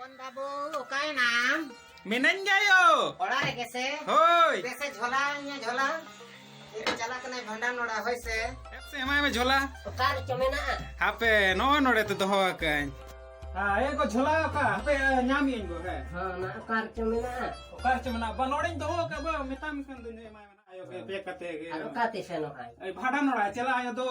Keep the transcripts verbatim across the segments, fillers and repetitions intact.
ᱦᱚᱯᱚᱱ ᱵᱟᱹᱵᱩ, ᱚᱠᱟᱭᱮᱱᱟᱢ? ᱢᱮᱱᱟᱹᱧ ᱜᱮᱭᱟ ᱭᱳ᱾ ᱚᱲᱟᱜ ᱨᱮᱜᱮ ᱥᱮ? ᱦᱳᱭ᱾ ᱫᱮᱥᱮ ᱡᱷᱚᱞᱟ, ᱤᱧᱟᱹᱜ ᱡᱷᱚᱞᱟ᱾ ᱤᱧ ᱪᱟᱞᱟᱜ ᱠᱟᱹᱱᱟᱹᱧ ᱵᱷᱟᱸᱰᱟᱱ ᱚᱲᱟᱜ, ᱦᱳᱭ ᱥᱮ᱾ ᱦᱮᱯ ᱥᱮ, ᱮᱢᱟᱭ ᱢᱮ ᱡᱷᱚᱞᱟ᱾ ᱚᱠᱟ ᱨᱮᱪᱚ ᱢᱮᱱᱟᱜᱼᱟ? ᱦᱟᱯᱮ, ᱱᱚᱜᱼᱚᱭ ᱱᱚᱰᱮ ᱛᱚ ᱫᱚᱦᱚ ᱟᱠᱟᱫᱟᱹᱧ᱾ ᱦᱮᱸ, ᱮ ᱜᱚ, ᱡᱷᱚᱞᱟ ᱚᱠᱟ? ᱦᱟᱯᱮ, ᱧᱟᱢ ᱤᱧ ᱜᱚ, ᱦᱮᱸ᱾ ᱦᱮᱸ, ᱚᱱᱟ ᱚᱠᱟ ᱨᱮᱪᱚ ᱢᱮᱱᱟᱜᱼᱟ? ᱚᱠᱟ ᱨᱮᱪᱚ ᱢᱮᱱᱟᱜᱼᱟ? ᱵᱟ, ᱱᱚᱰᱮᱧ ᱫᱚᱦᱚ ᱟᱠᱟᱫ ᱵᱟ, ᱢᱮᱛᱟᱢ ᱠᱟᱱ ᱫᱚᱧ ᱮᱢᱟᱭ ᱢᱮ ᱱᱟᱜ, ᱟᱭᱳ ᱜᱮ, ᱦᱮᱸ᱾ ᱯᱮᱠ ᱠᱟᱛᱮ ᱜᱮ᱾ ᱟᱨ ᱚᱠᱟᱛᱮ ᱥᱮᱱᱚᱜᱼᱟᱭ? ᱮᱭ, ᱵᱷᱟᱸᱰᱟᱱ ᱚᱲᱟᱜ ᱪᱟᱞᱟᱜ ᱟᱭᱳ ᱫᱚ᱾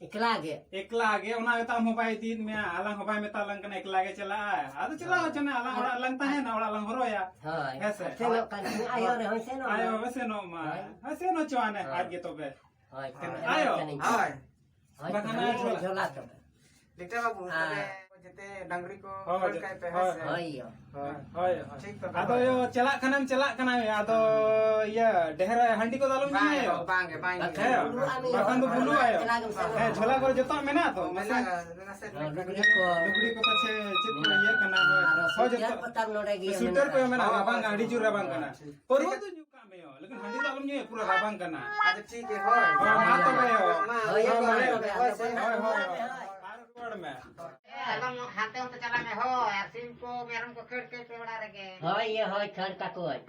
ᱮᱠᱞᱟ ᱜᱮ? ᱮᱠᱞᱟ ᱜᱮ, ᱚᱱᱟ ᱜᱮᱛᱚ ᱟᱢ ᱦᱚᱸ ᱵᱟᱭ ᱤᱫᱤᱭᱮᱫ ᱢᱮᱭᱟ, ᱟᱞᱟᱝ ᱦᱚᱸ ᱵᱟᱭ ᱢᱮᱛᱟ ᱞᱟᱝ ᱠᱟᱱᱟ, ᱮᱠᱞᱟ ᱜᱮ ᱪᱟᱞᱟᱜᱼᱟᱭ᱾ ᱟᱫᱚ ᱪᱟᱞᱟᱣ ᱦᱚᱪᱚᱱᱮ, ᱟᱞᱟᱝ ᱚᱲᱟᱜ ᱞᱟᱝ ᱛᱟᱦᱮᱱᱟ, ᱚᱲᱟᱜ ᱞᱟᱝ ᱦᱚᱨᱚᱭᱟ᱾ ᱦᱳᱭ᱾ ᱦᱮᱸ ᱥᱮ? ᱟᱨ ᱥᱮᱱᱚᱜ ᱠᱟᱱ ᱠᱷᱟᱱ ᱟᱭᱳ ᱨᱮᱦᱚᱸᱭ ᱥᱮᱱᱚᱜ ᱟᱭᱳ ᱢᱟ᱾ ᱦᱚᱸ ᱥᱮᱱᱚᱜ ᱪᱚᱣᱟᱱᱮ, ᱦᱳᱭ᱾ ᱟᱡ ᱜᱮ ᱛᱚᱵᱮ᱾ ᱦᱳᱭ, ᱦᱳᱭ᱾ ᱟᱭᱳ᱾ ᱦᱳᱭ᱾ ᱦᱳᱭ, ᱵᱟᱠᱷᱟᱱ ᱦᱳᱭ, ᱟᱭᱳ ᱡᱷᱚᱞᱟ᱾ ᱡᱷᱚᱞᱟ ᱛᱚᱵᱮ᱾ ᱞᱤᱴᱟᱹ ᱵᱟᱹᱵᱩ, ᱟᱨ ᱛᱚᱵᱮ ᱡᱮᱛᱮ ᱰᱟᱝᱨᱤ ᱠᱚ ᱦᱳᱭ, ᱠᱷᱟᱹᱲ ᱠᱟᱭ ᱯᱮ, ᱦᱳᱭ, ᱦᱮᱸ ᱥᱮ? ᱦᱳᱭ, ᱦᱳᱭ᱾ ᱦᱳᱭ, ᱦᱳᱭ᱾ ᱴᱷᱤᱠ ᱛᱚᱵᱮ, ᱟᱫᱚ ᱦᱳᱭ᱾ ᱭᱳ, ᱪᱟᱞᱟᱜ ᱠᱷᱟᱱᱮᱢ ᱪᱟᱞᱟᱜ ᱠᱟᱱᱟ, ᱟᱫᱚ ᱤᱭᱟᱹ, ᱰᱷᱮᱨ ᱦᱟᱺᱰᱤ ᱠᱚᱫᱚ ᱟᱞᱚᱢ ᱵᱟᱝ, ᱧᱩᱭᱟ ᱭᱳ᱾ ᱵᱟᱝ ᱜᱮ, ᱵᱟᱝ ᱜᱮ᱾ ᱦᱮᱸ, ᱵᱟᱠᱷᱟᱱ ᱵᱩᱞᱩᱜᱼᱟ ᱭᱳ᱾ ᱵᱟᱠᱷᱟᱱ ᱫᱚ ᱵᱩᱞᱩᱜᱼᱟ ᱭᱳ᱾ ᱦᱮᱸ, ᱡᱷᱚᱞᱟ ᱠᱚᱨᱮ ᱡᱚᱛᱚᱣᱟᱜ ᱢᱮᱱᱟᱜᱼᱟ ᱛᱚ, ᱢᱟᱥᱮ᱾ ᱢᱮᱱᱟᱜᱼᱟ, ᱱᱟᱥᱮ ᱦᱮᱸ, ᱞᱩᱜᱽᱲᱤ ᱠᱚ᱾ ᱞᱩᱜᱽᱲᱤ ᱠᱚ ᱯᱟᱪᱷᱮ ᱪᱮᱫ ᱠᱚ ᱤᱭᱟᱹᱜ ᱠᱟᱱᱟ, ᱦᱳᱭ᱾ ᱟᱨ ᱦᱳᱭ, ᱥᱩᱴᱟᱨ ᱡᱚᱛᱚ᱾ ᱠᱚ ᱛᱟᱢ ᱱᱚᱰᱮ ᱜᱮ ᱥᱩᱴᱟᱨ ᱠᱚ ᱢᱮᱱᱟᱜᱼᱟ᱾ ᱢᱮᱱᱟᱜᱼᱟ, ᱦᱳᱭ, ᱵᱟᱝ, ᱦᱳᱭ, ᱟᱹᱰᱤ ᱡᱳᱨ ᱨᱟᱵᱟᱝ ᱠᱟᱱᱟ᱾ ᱴᱷᱤᱠ᱾ ᱯᱟᱹᱨᱣᱟᱹ ᱫᱚ ᱧᱩ ᱠᱟᱜ ᱢᱮ ᱭᱳ, ᱞᱮᱠᱤᱱ ᱦᱟᱺᱰᱤ ᱫᱚ ᱟᱞᱚᱢ ᱧᱩᱭᱟ, ᱯᱩᱨᱟᱹ ᱨᱟᱵᱟᱝ ᱠᱟᱱᱟ᱾ ᱟᱪᱪᱷᱟ, ᱴᱷᱤᱠ ᱜᱮ, ᱦᱳᱭ᱾ ᱦᱳᱭ, ᱢᱟ ᱛᱚᱵᱮ ᱭᱳ᱾ ᱢᱟ, ᱦᱳᱭ, ᱦᱳᱭ, ᱢᱟ᱾ ᱦᱳᱭ, ᱦᱳᱭ, ᱦᱳᱭ᱾ ᱟᱨ ᱨᱩᱣᱟᱹᱲ ᱢᱮ᱾ ᱮ, ᱟᱞᱚᱢ ᱦᱟᱱᱛᱮ ᱦᱚᱸᱛᱮ ᱪᱟᱞᱟᱜ ᱢᱮ, ᱦᱳᱭ, ᱟᱨ ᱥᱤᱢ ᱠᱚ ᱢᱮᱨᱚᱢ ᱠᱚ ᱠᱷᱟᱹᱲ ᱠᱟᱹᱡ ᱯᱮ ᱚᱲᱟᱜ ᱨᱮᱜᱮ᱾ ᱦᱳᱭ ᱭᱟ, ᱦᱳᱭ, ᱠᱷᱟᱹᱲ ᱠᱟᱠᱚᱣᱟᱹᱧ᱾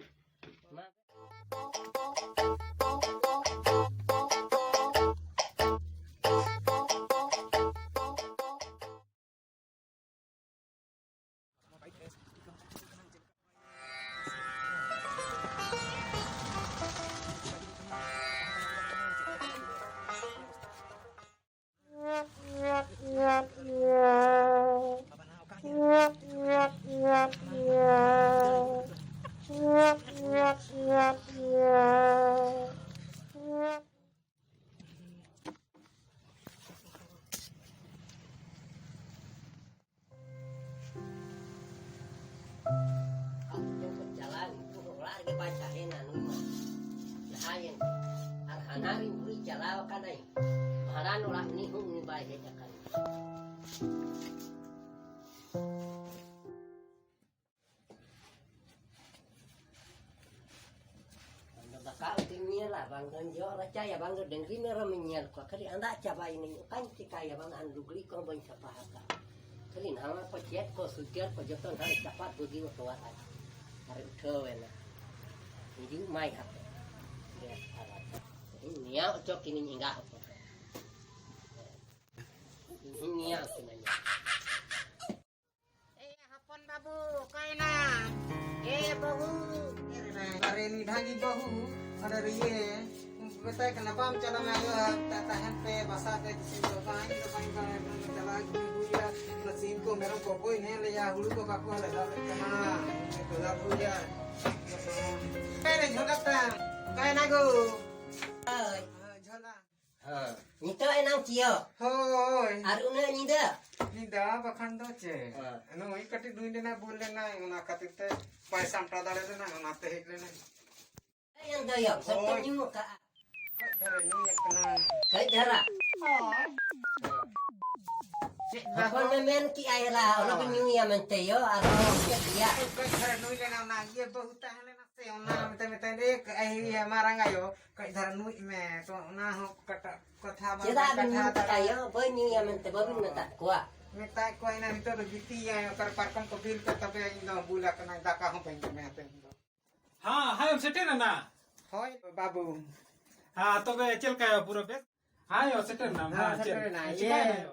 ᱟᱹᱛᱩ ᱫᱤᱥᱚᱢ ᱠᱷᱚᱱ ᱪᱟᱞᱟᱣ, ᱱᱤᱛᱚᱜ ᱫᱚ ᱚᱲᱟᱜ ᱨᱮᱜᱮ ᱵᱟᱭ ᱛᱟᱦᱮᱱᱟ ᱱᱩᱭ ᱢᱟ᱾ ᱞᱟᱦᱟᱭᱮᱱ᱾ ᱟᱨ ᱦᱟᱱᱟ ᱨᱤᱱ ᱵᱩᱲᱦᱤ ᱪᱟᱞᱟᱣ ᱟᱠᱟᱱᱟᱭ ᱵᱷᱟᱸᱰᱟᱱ ᱚᱲᱟᱜ, ᱩᱱᱤ ᱦᱚᱸ ᱩᱱᱤ ᱵᱟᱭ ᱦᱮᱡ ᱟᱠᱟᱱᱟ᱾ ᱵᱟᱝ ᱫᱚ ᱫᱟᱠᱟ ᱩᱛᱩᱧ ᱧᱮᱞᱟ, ᱵᱟᱝ ᱫᱚᱧ ᱡᱚᱜ ᱨᱟᱪᱟᱭᱟ, ᱵᱟᱝ ᱫᱚ ᱰᱟᱹᱝᱨᱤ ᱢᱮᱨᱚᱢᱤᱧ ᱧᱮᱞ ᱠᱚᱣᱟ, ᱠᱷᱟᱹᱞᱤ ᱟᱸᱫᱟᱜ ᱪᱟᱵᱟᱭᱮᱱᱟᱹᱧ᱾ ᱚᱠᱟᱧ ᱪᱤᱠᱟᱹᱭᱟ? ᱵᱟᱝ ᱟᱨ ᱞᱩᱜᱽᱲᱤ ᱠᱚᱦᱚᱸ ᱵᱟᱹᱧ ᱥᱟᱯᱷᱟ ᱟᱠᱟᱫ᱾ ᱠᱷᱟᱹᱞᱤ ᱱᱟᱣᱟ ᱠᱚ ᱪᱮᱫ ᱠᱚ ᱥᱩᱭᱴᱟᱨ ᱠᱚ ᱡᱚᱛᱚ ᱱᱟᱦᱟᱜ ᱪᱟᱯᱟᱫ ᱵᱟᱹᱜᱤ ᱦᱚᱴᱚᱣᱟᱫᱼᱟ᱾ ᱟᱨ ᱩᱴᱷᱟᱹᱣ ᱮᱱᱟ᱾ ᱦᱤᱡᱩᱜ ᱢᱟᱭ ᱦᱟᱯᱮ᱾ ᱵᱮᱥ ᱟᱵᱟᱨ ᱤᱧ ᱱᱮᱭᱟᱣ ᱦᱚᱪᱚ ᱠᱤᱱᱟᱹᱧ ᱮᱸᱜᱟ ᱦᱚᱯᱚᱱ᱾ ᱤᱧ ᱱᱮᱭᱟᱣ ᱠᱤᱱᱟᱹᱧ᱾ ᱮ ᱦᱚᱯᱚᱱ ᱵᱟᱹᱵᱩ, ᱚᱠᱟᱭᱮᱱᱟᱢ? ᱮ ᱵᱟᱹᱦᱩ᱾ ᱟᱨᱮ ᱱᱤᱰᱷᱟᱜᱤ ᱵᱟᱹᱦᱩ, ᱟᱨᱮ ᱨᱤᱭᱮ, ᱢᱮᱛᱟᱭ ᱠᱟᱱᱟ, "ᱵᱟᱢ ᱪᱟᱞᱟᱜᱼᱟ ᱟᱭᱳ, ᱛᱟ-, ᱛᱟᱦᱮᱱ ᱯᱮ, ᱵᱟᱥᱟ ᱯᱮ, ᱛᱤᱥᱤᱧ ᱫᱚ ᱵᱟᱝ, ᱤᱧ ᱫᱚ ᱵᱟᱹᱧ ᱵᱟᱲᱟᱭᱟ, ᱵᱟᱹᱧ ᱪᱟᱞᱟᱜᱼᱟ, ᱤᱧ ᱦᱩᱭᱟ, ᱚᱱᱟ ᱥᱤᱢ ᱠᱚ, ᱢᱮᱨᱚᱢ ᱠᱚ ᱚᱠᱚᱭ ᱧᱮᱞᱮᱭᱟ, ᱦᱩᱲᱩ ᱠᱚ ᱵᱟᱠᱚ ᱦᱟᱞᱮ ᱫᱟᱲᱮᱭᱟᱜ ᱠᱟᱱᱟ, ᱤᱧ ᱫᱚ ᱦᱩᱭᱟ, ᱦᱩᱭᱟ᱾" ᱮ ᱨᱮ, ᱡᱷᱚᱞᱟ ᱛᱟᱢ, ᱚᱠᱟᱭᱮᱱᱟ ᱜᱳ? ᱦᱳᱭ᱾ ᱦᱮᱸ, ᱡᱷᱚᱞᱟ᱾ ᱦᱮᱸ᱾ ᱱᱤᱛᱚᱜ ᱮᱱᱟᱝ ᱪᱤᱭᱚ᱾ ᱦᱳᱭ᱾ ᱟᱨ ᱩᱱᱟᱹᱜ ᱧᱤᱫᱟᱹ? ᱧᱤᱫᱟᱹ ᱵᱟᱠᱷᱟᱱ ᱫᱚ ᱪᱮᱫ? ᱦᱮᱸ᱾ ᱱᱩᱭ ᱠᱟᱹᱴᱤᱡ ᱱᱩᱭ ᱞᱮᱱᱟᱭ, ᱵᱩᱞ ᱞᱮᱱᱟᱭ, ᱚᱱᱟ ᱠᱷᱟᱹᱛᱤᱨ ᱛᱮ ᱵᱟᱭ ᱥᱟᱢᱴᱟᱣ ᱫᱟᱲᱮ ᱞᱮᱱᱟ, ᱚᱱᱟᱛᱮ ᱦᱮᱡ ᱞᱮᱱᱟᱭ᱾ ᱮᱱ ᱫᱚᱭᱚ, ᱥᱚᱠᱛᱚ ᱦᱳᱭ᱾ ᱧᱩ ᱠᱟᱜᱼᱟ᱾ ᱠᱟᱹᱡ ᱫᱷᱟᱨᱟ ᱧᱩᱭ ᱠᱟᱱᱟ᱾ ᱠᱟᱹᱡ ᱫᱷᱟᱨᱟ? ᱦᱳᱭ᱾ ᱪᱮᱫ ᱦᱚᱯᱚᱱ ᱫᱚ ᱢᱮ ᱢᱮᱱ ᱠᱮᱜᱼᱟ, ᱮᱨᱟ, ᱚᱱᱟ ᱠᱚ ᱦᱳᱭ᱾ ᱧᱩᱭᱟ ᱢᱮᱱᱛᱮ ᱭᱚ, ᱟᱨ ᱪᱮᱫ ᱜᱮᱭᱟ? ᱠᱟᱹᱡ ᱫᱷᱟᱨᱟ ᱱᱩᱭ ᱞᱮᱱᱟ, ᱚᱱᱟ ᱤᱭᱟᱹ ᱵᱟᱹᱦᱩ ᱛᱟᱦᱮᱸ ᱞᱮᱱᱟ ᱥᱮ, ᱚᱱᱟ ᱦᱮᱸ᱾ ᱢᱮᱛᱟᱭ, ᱢᱮᱛᱟᱭ ᱞᱮ, ᱤᱭᱟᱹ, ᱢᱟᱨᱟᱝ ᱟᱭᱳ, ᱠᱟᱹᱡ ᱫᱷᱟᱨᱟ ᱱᱩᱭ ᱢᱮ, ᱛᱚ ᱚᱱᱟ ᱦᱚᱸ ᱠᱟᱴᱟ-, ᱠᱟᱛᱷᱟ ᱵᱟᱝ ᱪᱮᱫᱟᱜ ᱵᱤᱱ ᱠᱟᱛᱷᱟ ᱧᱩ ᱫᱟᱲᱮᱭᱟᱜ᱾ ᱠᱟᱜᱼᱟ ᱭᱚ? ᱵᱟᱹᱧ ᱧᱩᱭᱟ ᱢᱮᱱᱛᱮ ᱵᱟᱹᱵᱤᱱ ᱢᱮᱛᱟᱫ ᱠᱚᱣᱟ? ᱢᱮᱛᱟᱭ ᱠᱚᱣᱟ ᱮᱱᱟ, ᱱᱤᱛᱚᱜ ᱫᱚ ᱜᱤᱛᱤᱡ ᱟᱭ, ᱚᱠᱟᱨᱮ ᱯᱟᱨᱠᱚᱢ ᱠᱚ ᱵᱤᱞ ᱠᱚ ᱛᱟᱯᱮᱭᱟ, ᱤᱧ ᱫᱚ ᱵᱩᱞ ᱟᱠᱟᱱᱟᱧ, ᱫᱟᱠᱟ ᱦᱚᱸ ᱵᱟᱹᱧ ᱡᱚᱢᱮᱫᱼᱟ ᱛᱮᱦᱮᱧ ᱫᱚ᱾ ᱦᱮᱸ, ᱦᱮᱸ, ᱥᱮᱴᱮᱨ ᱮᱱᱟ᱾ ᱦᱳᱭ, ᱵᱟᱹᱵᱩ᱾ ᱦᱮᱸ, ᱛᱚᱵᱮ ᱪᱮᱫ ᱞᱮᱠᱟ ᱯᱩᱨᱟᱹ ᱵᱮᱥ? ᱦᱮᱸ, ᱭᱚ, ᱥᱮᱴᱮᱨ ᱮᱱᱟ᱾ ᱦᱮᱸ, ᱦᱮᱸ, ᱪᱮᱫ? ᱥᱮᱴᱮᱨ ᱮᱱᱟ᱾ ᱪᱮᱠᱟᱭᱮᱱᱟ ᱤᱭᱟᱹ᱾ ᱭᱚ?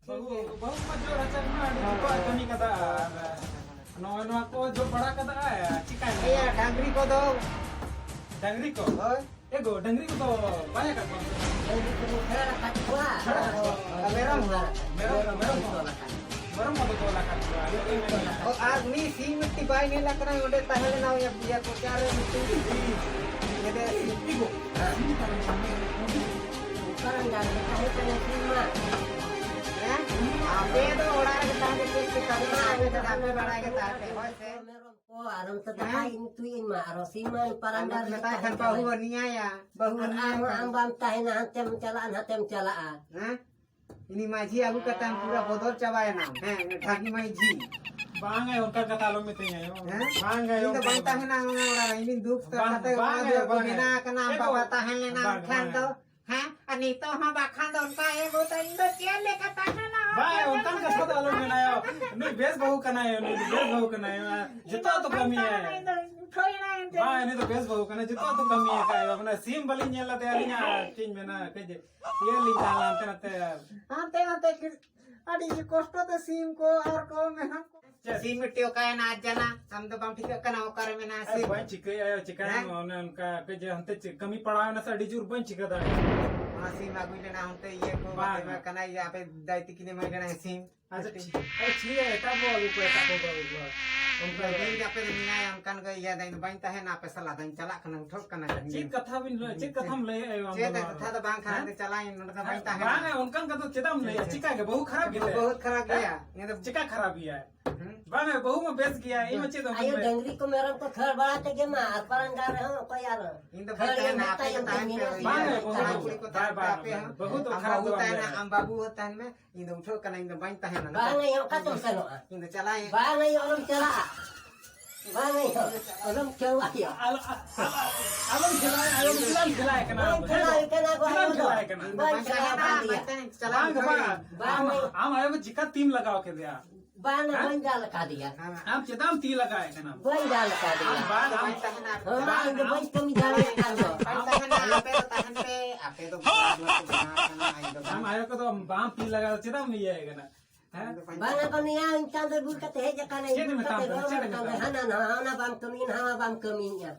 ᱵᱟᱹᱦᱩ, ᱵᱟᱹᱦᱩ ᱢᱟ ᱡᱚ ᱨᱟᱪᱟ ᱨᱮᱢᱟ ᱟᱹᱰᱤ ᱦᱳᱭ, ᱡᱩᱛᱟᱜ ᱦᱳᱭ᱾ ᱠᱟᱹᱢᱤ ᱠᱟᱫᱟ, ᱟᱨ ᱱᱚᱜᱼᱚᱭ ᱱᱚᱣᱟ ᱠᱚ ᱡᱚ ᱵᱟᱲᱟ ᱠᱟᱫᱟ, ᱪᱤᱠᱟᱭ ᱤᱭᱟᱹ, ᱰᱟᱝᱨᱤ ᱠᱚᱫᱚ? ᱰᱟᱝᱨᱤ ᱠᱚ? ᱦᱳᱭ᱾ ᱮ ᱜᱚ, ᱰᱟᱝᱨᱤ ᱠᱚᱫᱚ ᱵᱟᱭ ᱟᱠᱟᱫ ᱠᱚᱣᱟ? ᱰᱟᱝᱨᱤ ᱠᱚᱫᱚ ᱠᱷᱟᱹᱲ ᱟᱠᱟᱫ ᱠᱚᱣᱟ᱾ ᱠᱷᱟᱹᱲ ᱟᱠᱟᱫ ᱠᱚᱣᱟ᱾ ᱟᱨ ᱢᱮᱨᱚᱢ? ᱢᱮᱨᱚᱢ, ᱢᱮᱨᱚᱢ, ᱢᱮᱨᱚᱢ ᱠᱚ᱾ ᱛᱚᱞ ᱟᱠᱟᱫ ᱠᱚᱣᱟ᱾ ᱢᱮᱨᱚᱢ ᱠᱚᱫᱚ ᱛᱚᱞ ᱟᱠᱟᱫ ᱠᱚᱣᱟ᱾ ᱚ, ᱟᱨ ᱩᱱᱤ ᱥᱤᱢ ᱢᱤᱫᱴᱤᱡ ᱵᱟᱭ ᱧᱮᱞ ᱟᱠᱟᱱᱟ, ᱚᱸᱰᱮ ᱛᱟᱦᱮᱸ ᱞᱮᱱᱟ, ᱚᱭᱟ ᱯᱮᱭᱟ ᱠᱚᱪᱟ ᱨᱮ ᱢᱤᱫᱴᱤᱡ ᱦᱮᱸᱫᱮ ᱥᱤᱢ᱾ ᱤ ᱜᱚ, ᱥᱤᱢ ᱛᱟᱦᱮᱸ ᱠᱟᱱᱟ᱾ ᱚᱠᱟᱨᱮᱢ ᱧᱟᱢ ᱠᱮᱫᱟ? ᱦᱮᱡ ᱠᱟᱱᱟ ᱥᱤᱢ ᱢᱟ᱾ ᱦᱮᱸ? ᱟᱯᱮ ᱫᱚ ᱚᱲᱟᱜ ᱨᱮᱜᱮ ᱛᱟᱦᱮᱸ ᱠᱟᱛᱮ ᱪᱮᱫ ᱯᱮ ᱠᱟᱹᱢᱤᱭᱟ? ᱟᱯᱮ ᱫᱚ ᱟᱯᱮ ᱵᱟᱲᱟᱭ ᱜᱮ ᱛᱟᱦᱮᱸ ᱯᱮ, ᱦᱳᱭ ᱥᱮ? ᱢᱮᱨᱚᱢ ᱠᱚ, ᱟᱨ ᱚᱱᱛᱮ ᱫᱟᱠᱟ ᱦᱮᱸ? ᱤᱧ ᱩᱛᱩᱭᱟᱹᱧ ᱢᱟ, ᱟᱨᱚ ᱥᱤᱢ ᱢᱟ ᱯᱟᱨᱟᱱᱰᱟ ᱟᱨ ᱨᱮᱜᱮ ᱢᱮᱛᱟᱭ ᱛᱟᱦᱮᱸ ᱠᱷᱟᱱ ᱠᱟᱱᱟ᱾ ᱵᱟᱹᱦᱩ ᱦᱚᱸ ᱱᱤᱭᱟᱭᱟ, ᱵᱟᱹᱦᱩ ᱟᱨ ᱦᱚᱸ ᱟᱢ ᱱᱤᱭᱟᱭᱟ᱾ ᱵᱟᱢ ᱛᱟᱦᱮᱱᱟ, ᱦᱟᱱᱛᱮᱢ ᱪᱟᱞᱟᱜᱼᱟ, ᱱᱟᱛᱮᱢ ᱪᱟᱞᱟᱜᱼᱟ᱾ ᱦᱮᱸ? ᱩᱱᱤ ᱢᱟᱹᱡᱷᱤ ᱟᱹᱜᱩ ᱠᱟᱛᱮ ᱟᱢ ᱯᱩᱨᱟᱹ ᱵᱚᱫᱚᱞ ᱪᱟᱵᱟᱭᱮᱱᱟᱢ᱾ ᱦᱮᱸ, ᱩᱱᱤ ᱰᱷᱟᱹᱜᱤ ᱢᱟᱹᱡᱷᱤ᱾ ᱵᱟᱝ ᱮ, ᱚᱱᱠᱟ ᱠᱟᱛᱷᱟ ᱟᱞᱚᱢ ᱢᱤᱛᱟᱹᱧᱟ ᱭᱳ᱾ ᱦᱮᱸ? ᱵᱟᱝ ᱮ, ᱤᱧ ᱫᱚ ᱚᱱᱠᱟ ᱵᱟᱹᱧ ᱠᱟᱛᱷᱟ ᱛᱟᱦᱮᱱᱟ ᱚᱱᱟ ᱚᱲᱟᱜ ᱨᱮ᱾ ᱤᱧ ᱫᱩᱠ ᱵᱟᱝ, ᱠᱟᱛᱮ ᱵᱟᱝ ᱚᱱᱟ ᱮ, ᱫᱩᱣᱟᱹᱨ ᱠᱚ ᱵᱟᱝ ᱮ᱾ ᱵᱮᱱᱟᱣ ᱟᱠᱟᱱᱟ, ᱟᱢ ᱮ ᱵᱟᱵᱟ ᱜᱚ, ᱛᱟᱦᱮᱸ ᱞᱮᱱᱟ ᱵᱟᱝ, ᱮᱱᱠᱷᱟᱱ ᱵᱟᱝ ᱫᱚ᱾ ᱮ᱾ ᱦᱮᱸ? ᱟᱨ ᱱᱤᱛᱚᱜ ᱦᱚᱸ ᱵᱟᱠᱷᱟᱱ ᱫᱚ ᱚᱱᱠᱟ ᱮ ᱜᱚ ᱛᱟᱭ, ᱤᱧ ᱫᱚ ᱪᱮᱫ ᱞᱮᱠᱟ ᱛᱟᱦᱮᱱᱟ? ᱵᱟᱭ, ᱚᱱᱠᱟᱱ ᱠᱟᱛᱷᱟ ᱫᱚ ᱟᱞᱚᱢ ᱢᱮᱱᱟᱭᱟ᱾ ᱩᱱᱤ ᱵᱮᱥ ᱵᱟᱹᱦᱩ ᱠᱟᱱᱟᱭ, ᱩᱱᱤ ᱫᱚ ᱵᱮᱥ ᱵᱟᱹᱦᱩ ᱠᱟᱱᱟᱭ᱾ ᱡᱚᱛᱚᱣᱟᱜ ᱫᱚ ᱠᱟᱹᱢᱤᱭᱟᱭ᱾ ᱵᱟᱭ, ᱩᱱᱤ ᱫᱚ ᱵᱮᱥ ᱵᱟᱹᱦᱩ ᱠᱟᱱᱟᱭ, ᱡᱚᱛᱚᱣᱟᱜ ᱫᱚ ᱠᱟᱹᱢᱤᱭᱟᱭ᱾ ᱢᱟᱱᱮ ᱥᱤᱢ ᱵᱟᱹᱞᱤᱧ ᱧᱮᱞ ᱞᱮᱫᱮᱭᱟ ᱟᱹᱞᱤᱧ, ᱟᱨ ᱪᱮᱫ ᱤᱧ ᱢᱮᱱᱟ, ᱠᱟᱹᱡ ᱤᱭᱟᱹ ᱞᱤᱧ ᱛᱟᱦᱮᱸ ᱞᱮᱱᱟ ᱦᱟᱱᱛᱮ ᱱᱟᱛᱮ᱾ ᱦᱟᱱᱛᱮ ᱱᱟᱛᱮ ᱠᱤ-, ᱟᱹᱰᱤ ᱠᱚᱥᱴᱚ ᱛᱮ ᱥᱤᱢ ᱠᱚ ᱟᱨ ᱠᱚ ᱢᱮᱨᱚᱢ ᱠᱚ᱾ ᱪᱮᱫ? ᱥᱤᱢ ᱢᱤᱫᱴᱮᱡ ᱚᱠᱟᱭᱮᱱᱟ ᱟᱡ ᱡᱟᱞᱟ? ᱟᱢ ᱫᱚ ᱵᱟᱢ ᱴᱷᱤᱠᱟᱹᱜ ᱠᱟᱱᱟ ᱚᱠᱟᱨᱮ ᱢᱮᱱᱟᱜᱼᱟ ᱟᱨ ᱥᱤᱢ? ᱵᱟᱹᱧ ᱪᱤᱠᱟᱹᱭᱟ, ᱪᱤᱠᱟᱹᱭᱟ, ᱦᱮᱸ? ᱚᱱᱮ ᱚᱱᱠᱟ ᱠᱟᱹᱡ ᱦᱟᱱᱛᱮ ᱪᱮᱫ ᱠᱟᱹᱢᱤ ᱯᱟᱲᱟᱣ ᱮᱱᱟ ᱥᱮ, ᱟᱹᱰᱤ ᱡᱳᱨ ᱵᱟᱹᱧ ᱪᱤᱠᱟᱹ ᱫᱟᱲᱮᱭᱟᱜᱼᱟ᱾ ᱚᱱᱟ ᱥᱤᱢ ᱟᱹᱜᱩᱭ ᱞᱮᱱᱟ ᱦᱟᱱᱛᱮ ᱤᱭᱟᱹ ᱠᱚ, ᱵᱟᱝ᱾ ᱵᱟᱫᱮ ᱢᱟ ᱠᱟᱱᱟ, ᱤᱭᱟᱹ ᱟᱯᱮ ᱫᱟᱭ ᱛᱤᱠᱤᱱ ᱮᱢᱟᱭ ᱠᱟᱱᱟ ᱥᱤᱢ᱾ ᱟᱪᱪᱷᱟ, ᱴᱷᱤᱠ, ᱟᱪᱪᱷᱟ, ᱴᱷᱤᱠ ᱜᱮᱭᱟ, ᱮᱴᱟᱜ ᱵᱚ ᱟᱹᱜᱩ ᱠᱚᱣᱟ, ᱮᱴᱟᱜ ᱠᱚ ᱵᱚ ᱟᱹᱜᱩ ᱠᱚᱣᱟ᱾ ᱚᱱᱠᱟ ᱤᱧ ᱜᱮ ᱟᱯᱮ ᱫᱚ ᱢᱮᱱᱟᱭᱟ, ᱚᱱᱠᱟᱱ ᱠᱚ ᱤᱭᱟᱹ ᱫᱟ, ᱤᱧ ᱫᱚ ᱵᱟᱹᱧ ᱛᱟᱦᱮᱱᱟ ᱟᱯᱮ ᱥᱟᱞᱟᱜ ᱫᱚᱧ ᱪᱟᱞᱟᱜ ᱠᱟᱱᱟ, ᱩᱴᱷᱟᱹᱜ ᱠᱟᱱᱟ᱾ ᱪᱮᱫ ᱠᱟᱛᱷᱟ ᱵᱤᱱ ᱞᱟᱹᱭ, ᱪᱮᱫ ᱠᱟᱛᱷᱟᱢ ᱞᱟᱹᱭᱮᱫᱼᱟ ᱟᱢ ᱪᱮᱫ ᱫᱚ ᱱᱚᱣᱟ ᱫᱚ? ᱠᱟᱛᱷᱟ ᱫᱚ ᱵᱟᱝ ᱠᱟᱱᱟ, ᱦᱮᱸ? ᱪᱟᱞᱟᱜ ᱤᱧ, ᱱᱚᱰᱮ ᱫᱚ ᱵᱟᱹᱧ ᱛᱟᱦᱮᱱᱟ᱾ ᱵᱟᱝ, ᱚᱱᱠᱟᱱ ᱠᱟᱛᱷᱟ ᱪᱮᱫᱟᱜ ᱮᱢ ᱞᱟᱹᱭᱟ? ᱪᱮᱫ? ᱪᱤᱠᱟ ᱜᱮ, ᱵᱟᱹᱦᱩ ᱠᱷᱟᱨᱟᱯ ᱜᱮ ᱵᱟᱹᱦᱩ ᱛᱟᱭᱟ? ᱵᱟᱹᱦᱩ ᱠᱷᱟᱨᱟᱯ ᱜᱮᱭᱟ᱾ ᱦᱮᱸ? ᱤᱧ ᱫᱚ ᱪᱤᱠᱟ ᱠᱷᱟᱨᱟᱯ ᱜᱮᱭᱟᱭ? ᱦᱩᱸ? ᱵᱟᱝ, ᱵᱟᱹᱦᱩ ᱢᱟ ᱵᱮᱥ ᱜᱮᱭᱟ, ᱤᱧ ᱢᱟ ᱪᱮᱫ ᱦᱚᱸ ᱵᱟᱹᱧ ᱟᱭᱳ, ᱢᱮᱱ᱾ ᱰᱟᱹᱝᱨᱤ ᱠᱚ ᱢᱮᱨᱚᱢ ᱠᱚ ᱠᱷᱟᱹᱲ ᱵᱟᱲᱟ ᱛᱮᱜᱮ ᱢᱟ, ᱟᱨ ᱯᱟᱨᱟᱱᱰᱟ ᱨᱮᱦᱚᱸ ᱚᱠᱚᱭ ᱟᱨ ᱤᱧ ᱫᱚ ᱠᱷᱟᱹᱲ ᱵᱟᱹᱧ ᱛᱟᱦᱮᱱᱟ, ᱮᱢ ᱟᱯᱮ ᱛᱟᱭᱚᱢ ᱫᱚ ᱛᱟᱦᱮᱱ ᱛᱮ ᱯᱮ, ᱢᱮᱱᱟᱜᱼᱟ᱾ ᱵᱟᱝ, ᱵᱟᱹᱦᱩ ᱫᱚ ᱟᱢ ᱠᱷᱟᱨᱟᱯ ᱵᱟᱹᱦᱩ ᱫᱚ ᱵᱟᱝ ᱛᱟᱦᱮᱱᱟ, ᱢᱮᱱᱟ᱾ ᱟᱢ ᱵᱟᱹᱵᱩ ᱦᱚᱸ ᱛᱟᱦᱮᱱ ᱢᱮ, ᱤᱧ ᱫᱚ ᱩᱴᱷᱟᱹᱜ ᱠᱟᱱᱟ, ᱤᱧ ᱫᱚ ᱵᱟᱹᱧ ᱛᱟᱦᱮᱱᱟ᱾ ᱵᱟᱝ ᱟᱭᱳ, ᱚᱠᱟ ᱛᱮᱢ ᱥᱮᱱᱚᱜᱼᱟ? ᱤᱧ ᱫᱚ ᱪᱟᱞᱟᱜ ᱟᱹᱧ᱾ ᱵᱟᱝ ᱟᱭᱳ, ᱟᱞᱚᱢ ᱪᱟᱞᱟᱜᱼᱟ᱾ ᱵᱟᱝ ᱟᱭᱳ, ᱟᱞᱚᱢ ᱪᱟᱞᱟᱜᱼᱟ᱾ ᱟᱞᱚ-, ᱟᱞᱚ-, ᱟᱞᱚᱢ ᱪᱟᱞᱟᱜᱼᱟ, ᱟᱞᱚᱢ ᱪᱟᱞᱟᱜᱼᱟ, ᱪᱮᱫᱟᱜ ᱮᱢ ᱪᱟᱞᱟᱜ ᱠᱟᱱᱟ? ᱵᱟᱹᱧ ᱪᱟᱞᱟᱜ ᱠᱟᱱᱟ, ᱪᱮᱫᱟᱜ ᱮᱢ ᱪᱟᱞᱟᱜ ᱠᱟᱱᱟ? ᱵᱟᱹᱧ ᱪᱟᱞᱟᱜ ᱠᱟᱱᱟ᱾ ᱵᱟᱝ, ᱵᱟᱝ, ᱵᱟᱝ᱾ ᱟᱢ, ᱟᱢ ᱟᱭᱳ ᱫᱚ ᱪᱤᱠᱟ ᱛᱤᱢ ᱞᱟᱜᱟᱣ ᱠᱮᱫᱮᱭᱟ? ᱵᱟᱝ, ᱦᱮᱸ? ᱵᱟᱹᱧ ᱫᱟᱞ ᱟᱠᱟᱫᱮᱭᱟ᱾ ᱟᱢ ᱪᱮᱫᱟᱜ ᱮᱢ ᱛᱤ ᱞᱟᱜᱟᱣᱮᱫ ᱠᱟᱱᱟ? ᱵᱟᱹᱧ ᱫᱟᱞ ᱟᱠᱟᱫᱮᱭᱟ᱾ ᱟᱢ ᱵᱟᱝ, ᱟᱢ ᱦᱮᱸ, ᱵᱟᱝ, ᱤᱧ ᱫᱚ ᱵᱟᱹᱧ ᱠᱟᱹᱢᱤ ᱫᱟᱲᱮᱭᱟᱜ ᱠᱟᱱ ᱫᱚ᱾ ᱵᱟᱹᱧ ᱛᱟᱦᱮᱱᱟ, ᱟᱯᱮ ᱫᱚ ᱛᱟᱦᱮᱱ ᱯᱮ, ᱟᱯᱮ ᱫᱚ ᱵᱟᱯᱞᱟ ᱠᱚ ᱵᱮᱱᱟᱣ ᱠᱟᱱᱟ, ᱤᱧ ᱫᱚ ᱟᱢ ᱵᱟᱝ᱾ ᱟᱭᱳ ᱠᱚᱫᱚ ᱵᱟᱢ ᱛᱤ ᱞᱟᱜᱟᱣ, ᱪᱮᱫᱟᱜ ᱮᱢ ᱤᱭᱟᱹᱭᱮ ᱠᱟᱱᱟ? ᱦᱮᱸ? ᱵᱟᱝᱟ ᱠᱚ ᱱᱤᱭᱟ ᱤᱧ ᱪᱟᱸᱫᱚ ᱵᱩᱞ ᱠᱟᱛᱮ ᱦᱮᱡ ᱟᱠᱟᱱᱟ, ᱪᱮᱫ ᱮ ᱤᱧ ᱢᱮᱛᱟᱢ ᱠᱟᱛᱮ ᱠᱟᱱᱟ? ᱨᱚᱲ ᱪᱮᱫ ᱮ ᱟᱠᱟᱱ ᱢᱮᱛᱟᱢ ᱫᱚ, ᱠᱟᱱᱟ? ᱦᱟᱱᱟ ᱱᱟᱣᱟ, ᱚᱱᱟ ᱵᱟᱢ ᱠᱟᱹᱢᱤᱭᱟ, ᱱᱟᱣᱟ ᱵᱟᱢ ᱠᱟᱹᱢᱤᱭᱮᱫᱼᱟ᱾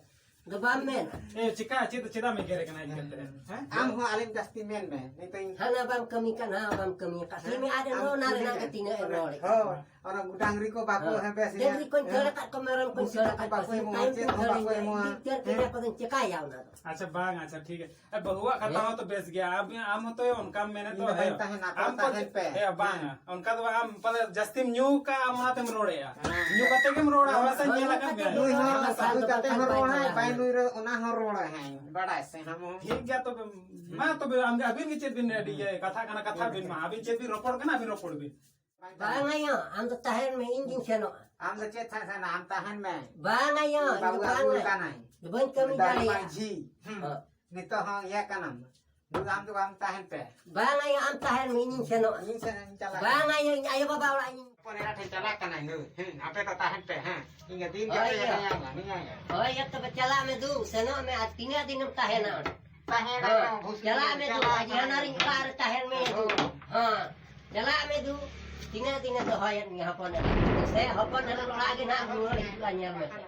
ᱫᱚ ᱵᱟᱢ ᱢᱮᱱᱟ᱾ ᱮ, ᱪᱮᱠᱟ, ᱪᱮᱫ, ᱪᱮᱫᱟᱜ ᱮᱢ ᱮᱜᱮᱨᱮ ᱠᱟᱱᱟ ᱤᱧ ᱠᱟᱛᱮ? ᱦᱮᱸ? ᱟᱢ ᱦᱚᱸ ᱟᱞᱮᱢ ᱡᱟᱹᱥᱛᱤ ᱢᱮᱱ ᱢᱮ᱾ ᱱᱤᱛᱚᱜ ᱤᱧ ᱦᱟᱱᱟ ᱵᱟᱢ ᱠᱟᱹᱢᱤ ᱠᱟᱱᱟ, ᱱᱟᱣᱟ ᱵᱟᱢ ᱠᱟᱹᱢᱤᱭᱟ᱾ ᱠᱟᱹᱥᱤ ᱢᱮ ᱟᱨ ᱟᱢ ᱮᱱᱦᱚᱸ ᱚᱱᱟ ᱠᱩᱞᱤ ᱨᱮᱱᱟᱜ ᱢᱮ᱾ ᱜᱮ ᱛᱤᱱᱟᱹᱜ ᱮ ᱨᱚᱲ ᱦᱳᱭ, ᱠᱟᱱᱟ᱾ ᱚᱱᱟ ᱰᱟᱝᱨᱤ ᱠᱚ ᱵᱟᱠᱚ ᱦᱮᱸ᱾ ᱦᱮᱸ ᱵᱮᱥ ᱜᱮᱭᱟ᱾ ᱰᱟᱝᱨᱤ ᱠᱚᱧ ᱦᱮᱸ᱾ ᱠᱷᱟᱹᱲ ᱟᱠᱟᱫ ᱠᱚ, ᱢᱮᱨᱚᱢ ᱠᱚᱧ ᱩᱱᱠᱩ ᱠᱷᱟᱹᱲ ᱟᱠᱟᱫ ᱵᱟᱠᱚ ᱠᱚ, ᱮᱢᱚᱜᱼᱟ, ᱛᱟᱭᱚᱢ ᱪᱮᱫ ᱠᱚᱧ ᱦᱚᱸ ᱠᱷᱟᱹᱲ ᱵᱟᱠᱚ ᱮᱱ ᱜᱮ᱾ ᱮᱢᱚᱜᱼᱟ᱾ ᱵᱤᱪᱟᱹᱨ ᱦᱮᱸ᱾ ᱠᱮᱫᱟ ᱠᱚ, ᱫᱚᱧ ᱪᱮᱠᱟᱭᱟ ᱚᱱᱟ ᱫᱚ? ᱟᱪᱪᱷᱟ, ᱵᱟᱝ, ᱟᱪᱪᱷᱟ, ᱴᱷᱤᱠ ᱜᱮᱭᱟ᱾ ᱟᱨ ᱵᱟᱹᱦᱩᱣᱟᱜ ᱠᱟᱛᱷᱟ ᱦᱮᱸ᱾ ᱦᱚᱸᱛᱚ ᱵᱮᱥ ᱜᱮᱭᱟ᱾ ᱟᱢ, ᱟᱢ ᱦᱚᱸᱛᱚ ᱚᱱᱠᱟᱢ ᱢᱮᱱᱮᱫ ᱤᱧ ᱫᱚ ᱫᱚ, ᱵᱟᱹᱧ ᱦᱮᱸ᱾ ᱛᱟᱦᱮᱱᱟ, ᱟᱯᱮ ᱟᱢ ᱠᱚ ᱛᱟᱦᱮᱱ ᱪᱮᱫ, ᱯᱮ᱾ ᱦᱮᱸ, ᱵᱟᱝᱟ᱾ ᱚᱱᱠᱟ ᱫᱚ ᱵᱟᱝ, ᱟᱢ ᱯᱟᱞᱮ ᱡᱟᱹᱥᱛᱤᱢ ᱧᱩ ᱠᱟᱜᱼᱟ, ᱚᱱᱟᱛᱮᱢ ᱨᱚᱲᱮᱜᱼᱟ᱾ ᱦᱮᱸ᱾ ᱧᱩ ᱠᱟᱛᱮ ᱜᱮᱢ ᱨᱚᱲᱟ, ᱦᱮᱸ᱾ ᱦᱚᱲ ᱥᱮᱫ ᱧᱮᱞ ᱟᱠᱟᱫ ᱢᱮᱭᱟ᱾ ᱱᱩᱭ ᱦᱚᱸ ᱧᱩ ᱠᱟᱛᱮ ᱦᱚᱸ ᱨᱚᱲᱟᱭ, ᱵᱟᱭ ᱱᱩᱭ ᱨᱮ ᱚᱱᱟ ᱦᱚᱸ ᱨᱚᱲᱟᱭ, ᱦᱮᱸ, ᱵᱟᱲᱟᱭ ᱥᱮ ᱦᱟᱢ ᱦᱚᱸ᱾ ᱴᱷᱤᱠ ᱜᱮᱭᱟ ᱛᱚᱵᱮ, ᱢᱟ ᱛᱚᱵᱮ ᱟᱢ ᱜᱮ, ᱟᱹᱵᱤᱱ ᱜᱮ ᱪᱮᱫ ᱵᱤᱱ ᱟᱹᱰᱤ ᱤᱭᱟᱹ ᱠᱟᱛᱷᱟ ᱠᱟᱱᱟ, ᱠᱟᱛᱷᱟ ᱵᱤᱱ ᱢᱟ᱾ ᱟᱹᱵᱤᱱ ᱪᱮᱫ ᱵᱤᱱ ᱨᱚᱯᱚᱲ ᱠᱟᱱᱟ, ᱟᱹᱵᱤᱱ ᱨᱚᱯᱚᱲ ᱵᱤᱱ᱾ ᱵᱟᱝ ᱟᱭᱳ, ᱟᱢ ᱫᱚ ᱛᱟᱦᱮᱱ ᱢᱮ, ᱤᱧ ᱜᱤᱧ ᱥᱮᱱᱚᱜᱼᱟ᱾ ᱟᱢ ᱫᱚ ᱪᱮᱫ ᱥᱟᱱᱟ, ᱟᱢ ᱛᱟᱦᱮᱱ ᱢᱮ᱾ ᱵᱟᱝ ᱟᱭᱳ, ᱤᱧ ᱫᱚ ᱵᱟᱹᱵᱩ ᱵᱟᱝ ᱟᱹᱜᱩ ᱟᱭᱳ᱾ ᱠᱟᱱᱟᱭ᱾ ᱵᱟᱹᱧ ᱠᱟᱹᱢᱤ ᱫᱟᱲᱮ ᱫᱟᱲᱮᱭᱟᱜᱼᱟ᱾ ᱢᱟᱹᱡᱷᱤ᱾ ᱦᱩᱸ᱾ ᱦᱚᱸ᱾ ᱱᱤᱛᱚᱜ ᱦᱚᱸ ᱤᱭᱟᱹ ᱠᱟᱱᱟᱢ᱾ ᱫᱩ ᱟᱢ ᱫᱚ ᱵᱟᱢ ᱛᱟᱦᱮᱱ ᱯᱮ᱾ ᱵᱟᱝ ᱟᱭᱳ, ᱟᱢ ᱛᱟᱦᱮᱱ ᱢᱮ, ᱤᱧᱤᱧ ᱥᱮᱱᱚᱜᱼᱟ᱾ ᱤᱧ ᱥᱮᱱ ᱤᱧ ᱪᱟᱞᱟᱜ ᱵᱟᱝ ᱟᱭᱳ, ᱤᱧ ᱟᱭᱳ ᱵᱟᱵᱟ ᱚᱲᱟᱜ ᱤᱧ ᱦᱚᱯᱚᱱ ᱮᱨᱟ ᱴᱷᱮᱱ ᱪᱟᱞᱟᱜ ᱠᱟᱱᱟᱭ ᱱᱩᱭ᱾ ᱦᱮᱸ, ᱟᱯᱮ ᱫᱚ ᱛᱟᱦᱮᱱ ᱯᱮ, ᱦᱮᱸ᱾ ᱤᱧ ᱫᱤᱱ ᱦᱳᱭ ᱜᱮᱯᱮ ᱭᱟ᱾ ᱮᱱᱮᱡᱟ, ᱢᱮᱱᱟᱭᱟ᱾ ᱦᱳᱭ ᱭᱟ, ᱛᱚᱵᱮ ᱪᱟᱞᱟᱜ ᱢᱮ ᱫᱩ, ᱥᱮᱱᱚᱜ ᱢᱮ, ᱟᱨ ᱛᱤᱱᱟᱹᱜ ᱫᱤᱱᱮᱢ ᱛᱟᱦᱮᱱᱟ ᱚᱸᱰᱮ? ᱛᱟᱦᱮᱱᱟ, ᱦᱮᱸ, ᱵᱷᱩᱥᱤ ᱪᱟᱞᱟᱜ ᱢᱮ ᱫᱩ, ᱪᱟᱞᱟᱜ ᱢᱟᱹᱡᱷᱤ ᱠᱟᱱᱟ᱾ ᱦᱟᱱᱟᱨᱤᱧ ᱚᱲᱟᱜ ᱨᱮ ᱛᱟᱦᱮᱱ ᱢᱮ ᱫᱩ᱾ ᱦᱳᱭ᱾ ᱦᱮᱸ, ᱪᱟᱞᱟᱜ ᱢᱮ ᱫᱩ, ᱛᱤᱱᱟᱹᱜ ᱫᱤᱱᱮ ᱫᱚᱦᱚᱭᱮᱫ ᱢᱮᱭᱟ ᱦᱚᱯᱚᱱ ᱮᱨᱟ? ᱥᱮ ᱦᱚᱯᱚᱱ ᱮᱨᱟ ᱚᱲᱟᱜ ᱜᱮ ᱱᱟᱦᱟᱜ ᱨᱩᱣᱟᱹᱲ ᱦᱤᱡᱩᱜᱼᱟ, ᱧᱮᱞ ᱢᱮᱥᱮ᱾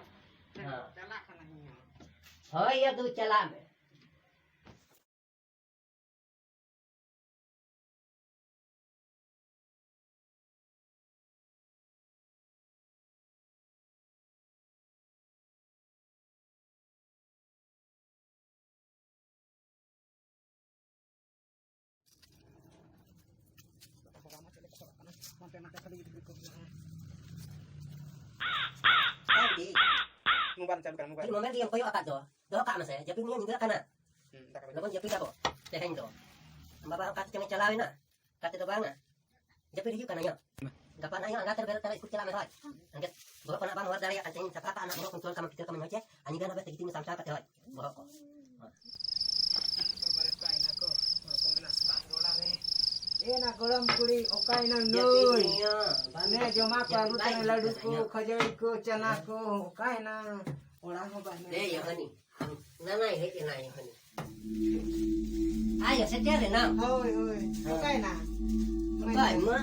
ᱦᱮᱸ᱾ ᱪᱟᱞᱟᱜ ᱠᱟᱱᱟ ᱤᱧ ᱦᱚᱸ᱾ ᱦᱳᱭ ᱭᱟ ᱫᱩ, ᱪᱟᱞᱟᱜ ᱢᱮ᱾ ᱢᱳᱵᱟᱭᱤᱞ ᱪᱟᱹᱞᱩ ᱠᱟᱱᱟ, ᱢᱳᱵᱟᱭᱤᱞ᱾ ᱢᱳᱵᱟᱭᱤᱞ ᱜᱮᱢ ᱠᱚᱭᱚᱜ ᱟᱠᱟᱫ ᱫᱚ, ᱫᱚᱦᱚ ᱠᱟᱜ ᱢᱮᱥᱮ, ᱡᱟᱹᱯᱤᱫ ᱢᱮ, ᱧᱤᱫᱟᱹᱜ ᱠᱟᱱᱟ᱾ ᱦᱩᱸ, ᱫᱟᱠᱟ ᱞᱚᱜᱚᱱ ᱡᱟᱹᱯᱤᱫ ᱟᱵᱚ ᱛᱮᱦᱮᱧ ᱫᱚ᱾ ᱵᱟᱵᱟ ᱚᱠᱟ ᱛᱮᱪᱚᱝ ᱮ ᱪᱟᱞᱟᱣ ᱮᱱᱟ, ᱚᱠᱟ ᱛᱮᱫᱚ ᱵᱟᱝᱟ᱾ ᱡᱟᱹᱯᱤᱫ ᱦᱤᱡᱩᱜ ᱠᱟᱱᱟ ᱧᱚᱜ᱾ ᱜᱟᱯᱟ ᱱᱟᱜ ᱤᱧ ᱟᱸᱜᱟ ᱛᱮ ᱵᱮᱨᱮᱫ ᱠᱟᱛᱮ ᱥᱠᱩᱞ ᱪᱟᱞᱟᱜ ᱢᱮ ᱦᱳᱭ᱾ ᱟᱸᱜᱮ ᱵᱚᱦᱚᱜ ᱠᱷᱚᱱᱟᱜ ᱵᱟᱝ ᱦᱚᱨ ᱫᱟᱲᱮᱭᱟᱜ ᱠᱟᱱ ᱛᱤᱧ, ᱥᱟᱯᱷᱟ ᱠᱟᱜᱼᱟ ᱱᱟᱜ ᱵᱚᱦᱚᱜ ᱠᱚᱧ ᱛᱚᱞ ᱠᱟᱢᱟ, ᱠᱤᱛᱟᱹ ᱠᱟᱢᱟᱧ ᱦᱳᱭ ᱪᱮ, ᱟᱨ ᱧᱤᱫᱟᱹ ᱱᱟᱜ ᱵᱮᱥ ᱛᱮ ᱜᱤᱛᱤᱡ ᱢᱮ ᱥᱟᱢᱴᱟᱣ ᱠᱟᱛᱮ ᱦᱳᱭ ᱵᱚᱦᱚᱜ ᱠᱚ᱾ ᱮ ᱱᱟ ᱜᱚᱲᱚᱢ ᱠᱩᱲᱤ, ᱚᱠᱟᱭᱮᱱᱟᱢ ᱡᱟᱹᱯᱤᱫ ᱱᱩᱭ? ᱱᱤᱭᱟᱹ, ᱵᱟᱝ ᱱᱮ ᱡᱚᱢᱟ ᱠᱚ ᱡᱟᱹᱯᱤᱫ ᱟᱹᱜᱩ ᱵᱟᱭ ᱠᱟᱱᱟ, ᱦᱤᱡᱩᱜ ᱞᱟᱹᱰᱩ ᱠᱟᱱᱟ ᱠᱚ, ᱧᱚᱜ᱾ ᱠᱷᱟᱹᱡᱟᱹᱲᱤ ᱠᱚ, ᱪᱟᱱᱟ ᱦᱮᱸ᱾ ᱠᱚ, ᱚᱠᱟᱭᱮᱱᱟ? ᱚᱲᱟᱜ ᱦᱚᱸ ᱵᱟᱭ ᱦᱮᱡ ᱮᱱᱟ, ᱦᱟᱹᱱᱤ᱾ ᱱᱟᱱᱟᱭ ᱦᱮᱡ ᱮᱱᱟᱭ, ᱦᱟᱹᱱᱤ᱾ ᱟᱭᱳ, ᱥᱮᱴᱮᱨ ᱮᱱᱟᱢ? ᱦᱳᱭ, ᱦᱳᱭ᱾ ᱦᱮᱸ᱾ ᱚᱠᱟᱭᱮᱱᱟ? ᱚᱠᱟᱭ ᱢᱟ?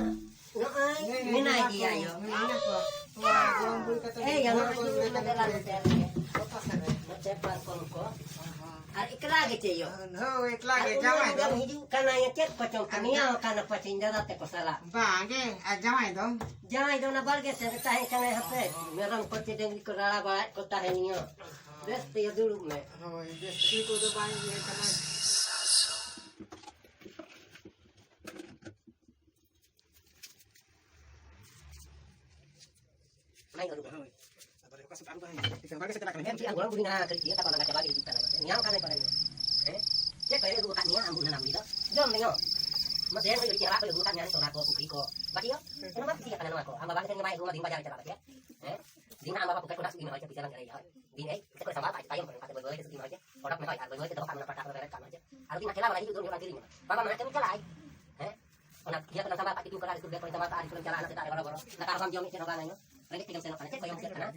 ᱱᱚᱜᱼᱚᱭ ᱱᱮ, ᱱᱮ, ᱢᱮᱱᱟᱭ ᱱᱚᱣᱟ ᱜᱮᱭᱟ, ᱠᱚ, ᱟᱭᱳ᱾ ᱱᱚᱣᱟ ᱠᱚ᱾ ᱱᱚᱣᱟ ᱜᱚᱲᱚᱢ ᱵᱩᱲᱦᱤ ᱠᱟᱛᱮ ᱮᱭ, ᱜᱚᱲᱚᱢ ᱱᱚᱜᱼᱚᱭ ᱵᱩᱲᱦᱤ ᱱᱚᱰᱮ ᱠᱟᱛᱮ ᱞᱟᱝ ᱥᱮᱴᱮᱨ ᱞᱮᱱ᱾ ᱚᱠᱟ ᱥᱮᱫ ᱨᱮ? ᱱᱚᱛᱮ ᱯᱟᱨᱠᱚᱢ ᱠᱚ᱾ ᱦᱚᱸ, ᱦᱚᱸ᱾ ᱟᱨ ᱮᱠᱞᱟ ᱜᱮ ᱪᱮ ᱭᱳ? ᱦᱳᱭ, ᱮᱠᱞᱟ ᱜᱮ, ᱟᱨ ᱡᱟᱶᱟᱭ ᱩᱱᱤ ᱫᱚ? ᱦᱤᱡᱩᱜ ᱠᱟᱱᱟᱭ, ᱪᱮᱫ ᱠᱚᱪᱚᱝ ᱟᱨ ᱠᱟᱹᱢᱤᱭᱟ ᱡᱟ- ᱟᱠᱟᱱᱟ ᱯᱟᱪᱮ ᱤᱧ ᱫᱟᱫᱟ ᱛᱮᱠᱚ ᱥᱟᱞᱟᱜ᱾ ᱵᱟᱝ ᱜᱮ, ᱟᱨ ᱡᱟᱶᱟᱭ ᱫᱚ? ᱡᱟᱶᱟᱭ ᱫᱚ ᱚᱱᱟ ᱵᱟᱲᱜᱮ ᱥᱮᱫ ᱨᱮ ᱛᱟᱦᱮᱸ ᱠᱟᱱᱟᱭ, ᱦᱟᱯᱮ, ᱢᱮᱨᱚᱢ ᱠᱚ ᱪᱮ ᱰᱟᱹᱝᱨᱤ ᱠᱚ ᱨᱟᱲᱟ ᱵᱟᱲᱟᱭᱮᱫ ᱠᱚ ᱛᱟᱦᱮᱱ ᱭᱳ᱾ ᱦᱚᱸ᱾ ᱵᱮᱥ ᱛᱮ ᱭᱳ, ᱫᱩᱲᱩᱵ ᱢᱮ᱾ ᱦᱳᱭ, ᱵᱮᱥ, ᱩᱱᱤ ᱠᱚᱫᱚ ᱵᱟᱝ ᱤᱭᱟᱹ ᱠᱟᱱᱟ᱾ ᱚᱱᱟᱧ ᱟᱹᱨᱩᱵᱟ᱾ ᱦᱳᱭ᱾ ᱟᱵᱟᱨ ᱚᱠᱟ ᱥᱮᱫ ᱟᱹᱨᱩᱵᱟ ᱦᱮᱸ? ᱮᱱᱠᱷᱟᱱ ᱵᱟᱲᱜᱮ ᱥᱮᱫ ᱪᱟᱞᱟᱜ ᱠᱟᱱᱟ᱾ ᱦᱮᱸ, ᱪᱮᱫ ᱟᱢ ᱜᱚᱲᱚᱢ ᱵᱩᱲᱦᱤ ᱱᱟᱦᱟᱜ ᱠᱟᱹᱴᱤᱡ ᱤᱭᱟᱹ ᱛᱟᱠᱚ ᱞᱟᱸᱜᱟ ᱪᱟᱵᱟ ᱜᱮ ᱦᱤᱡᱩᱜ ᱠᱟᱱᱟ᱾ ᱧᱟᱢ ᱠᱟᱱᱟ ᱠᱚ ᱦᱮᱸ? ᱪᱮᱫ ᱠᱚᱭ ᱟᱹᱜᱩ ᱟᱠᱟᱫ ᱢᱮᱭᱟ ᱟᱢ ᱵᱩᱲᱦᱤ ᱱᱟᱦᱟᱜ ᱵᱩᱲᱦᱤ ᱫᱚ? ᱡᱚᱢ ᱢᱮ ᱧᱚᱜ᱾ ᱢᱟ ᱛᱮᱦᱮᱧ ᱠᱚ ᱤᱫᱤ ᱪᱮᱦᱨᱟ ᱠᱚ ᱟᱹᱜᱩ ᱟᱠᱟᱫ ᱢᱮᱭᱟ ᱥᱚᱱᱟ ᱠᱚ ᱯᱩᱠᱷᱨᱤ ᱠᱚ᱾ ᱵᱟᱹᱴᱤ ᱦᱚᱸ? ᱚᱱᱟ ᱢᱟ ᱠᱩᱥᱤᱭᱟᱜ ᱠᱟᱱᱟ ᱱᱚᱣᱟ ᱠᱚ᱾ ᱟᱢ ᱵᱟᱵᱟ ᱜᱮ ᱛᱮᱦᱮᱧ ᱵᱟᱭ ᱟᱹᱜᱩ ᱟᱢᱟ, ᱫᱤᱱ ᱵᱟᱡᱟᱨ ᱮ ᱪᱟᱞᱟᱜ ᱠᱟᱱᱟ᱾ ᱦᱮᱸ? ᱫᱤᱱ ᱱᱟᱦᱟᱜ ᱟᱢ ᱵᱟᱵᱟ ᱯᱚᱠᱮᱴ ᱠᱷᱚᱱᱟᱜ ᱥᱩᱫ ᱤᱧ ᱦᱚᱭ ᱪᱮ ᱯᱩᱭᱥᱟᱹ ᱞᱟᱝ ᱡᱟᱨᱟᱭᱟ ᱦᱳᱭ᱾ ᱫᱤᱱ ᱦᱮᱡ ᱠᱟᱛᱮ ᱠᱚ ᱥᱟᱢᱵᱟᱣ ᱠᱟᱜᱼᱟ, ᱛᱟᱭᱚᱢ ᱠᱚᱨᱮ ᱚᱱᱠᱟ ᱛᱮ ᱵᱟᱹᱭ ᱵᱟᱹᱭ ᱛᱮ ᱥᱩᱠᱨᱤ ᱢᱟ ᱦᱚᱭ ᱚᱰᱚᱠ ᱢᱮ ᱦᱚᱭ, ᱟᱨ ᱵᱟᱹᱭ ᱵᱟᱹᱭ ᱛᱮ ᱫᱚᱦᱚ ᱠᱟᱜ ᱢᱮ, ᱚᱱᱟ ᱯᱟᱴᱟ ᱠᱚᱨᱮ ᱵᱮᱨᱮᱫ ᱠᱟᱜ ᱢᱮ ᱦᱚᱭ᱾ ᱟᱨ ᱩᱱᱠᱤᱱ ᱢᱟ ᱴᱷᱮᱞᱟᱣ ᱵᱟᱞᱟ ᱦᱤᱡᱩᱜ ᱫᱚ ᱩᱱᱤ ᱚᱱᱟ ᱠᱤᱨᱤᱧ ᱢᱮ᱾ ᱵᱟᱵᱟ ᱢᱟ ᱦᱟᱱᱛᱮ ᱢᱤᱫ ᱪᱟᱞᱟᱜ ᱟᱭ, ᱦᱮᱸ? ᱚᱱᱟ ᱜᱮ ᱠᱚ ᱥᱟᱢᱵᱟᱣ ᱠᱟᱜᱼᱟ, ᱤᱥᱠᱩᱞ ᱨᱮᱢ ᱪᱟᱞᱟᱜᱼᱟ, ᱟᱨ ᱤᱥᱠᱩᱞ ᱨᱮᱢ ᱪᱟᱞᱟᱜᱼᱟ, ᱱᱮᱛᱟᱨ ᱦᱚᱸ ᱵᱟᱢ ᱡᱚᱢᱮᱫ ᱪᱮᱫ ᱦᱚᱸ ᱵᱟᱝ ᱟᱭᱳ᱾ ᱨᱮᱸᱜᱮᱡ ᱛᱮᱜᱮᱢ ᱥᱮᱱᱚᱜ ᱠᱟᱱᱟ, ᱪᱮᱫ ᱠᱚᱭᱚᱜ ᱢᱩᱪᱟᱹᱫ ᱠᱟᱱᱟ?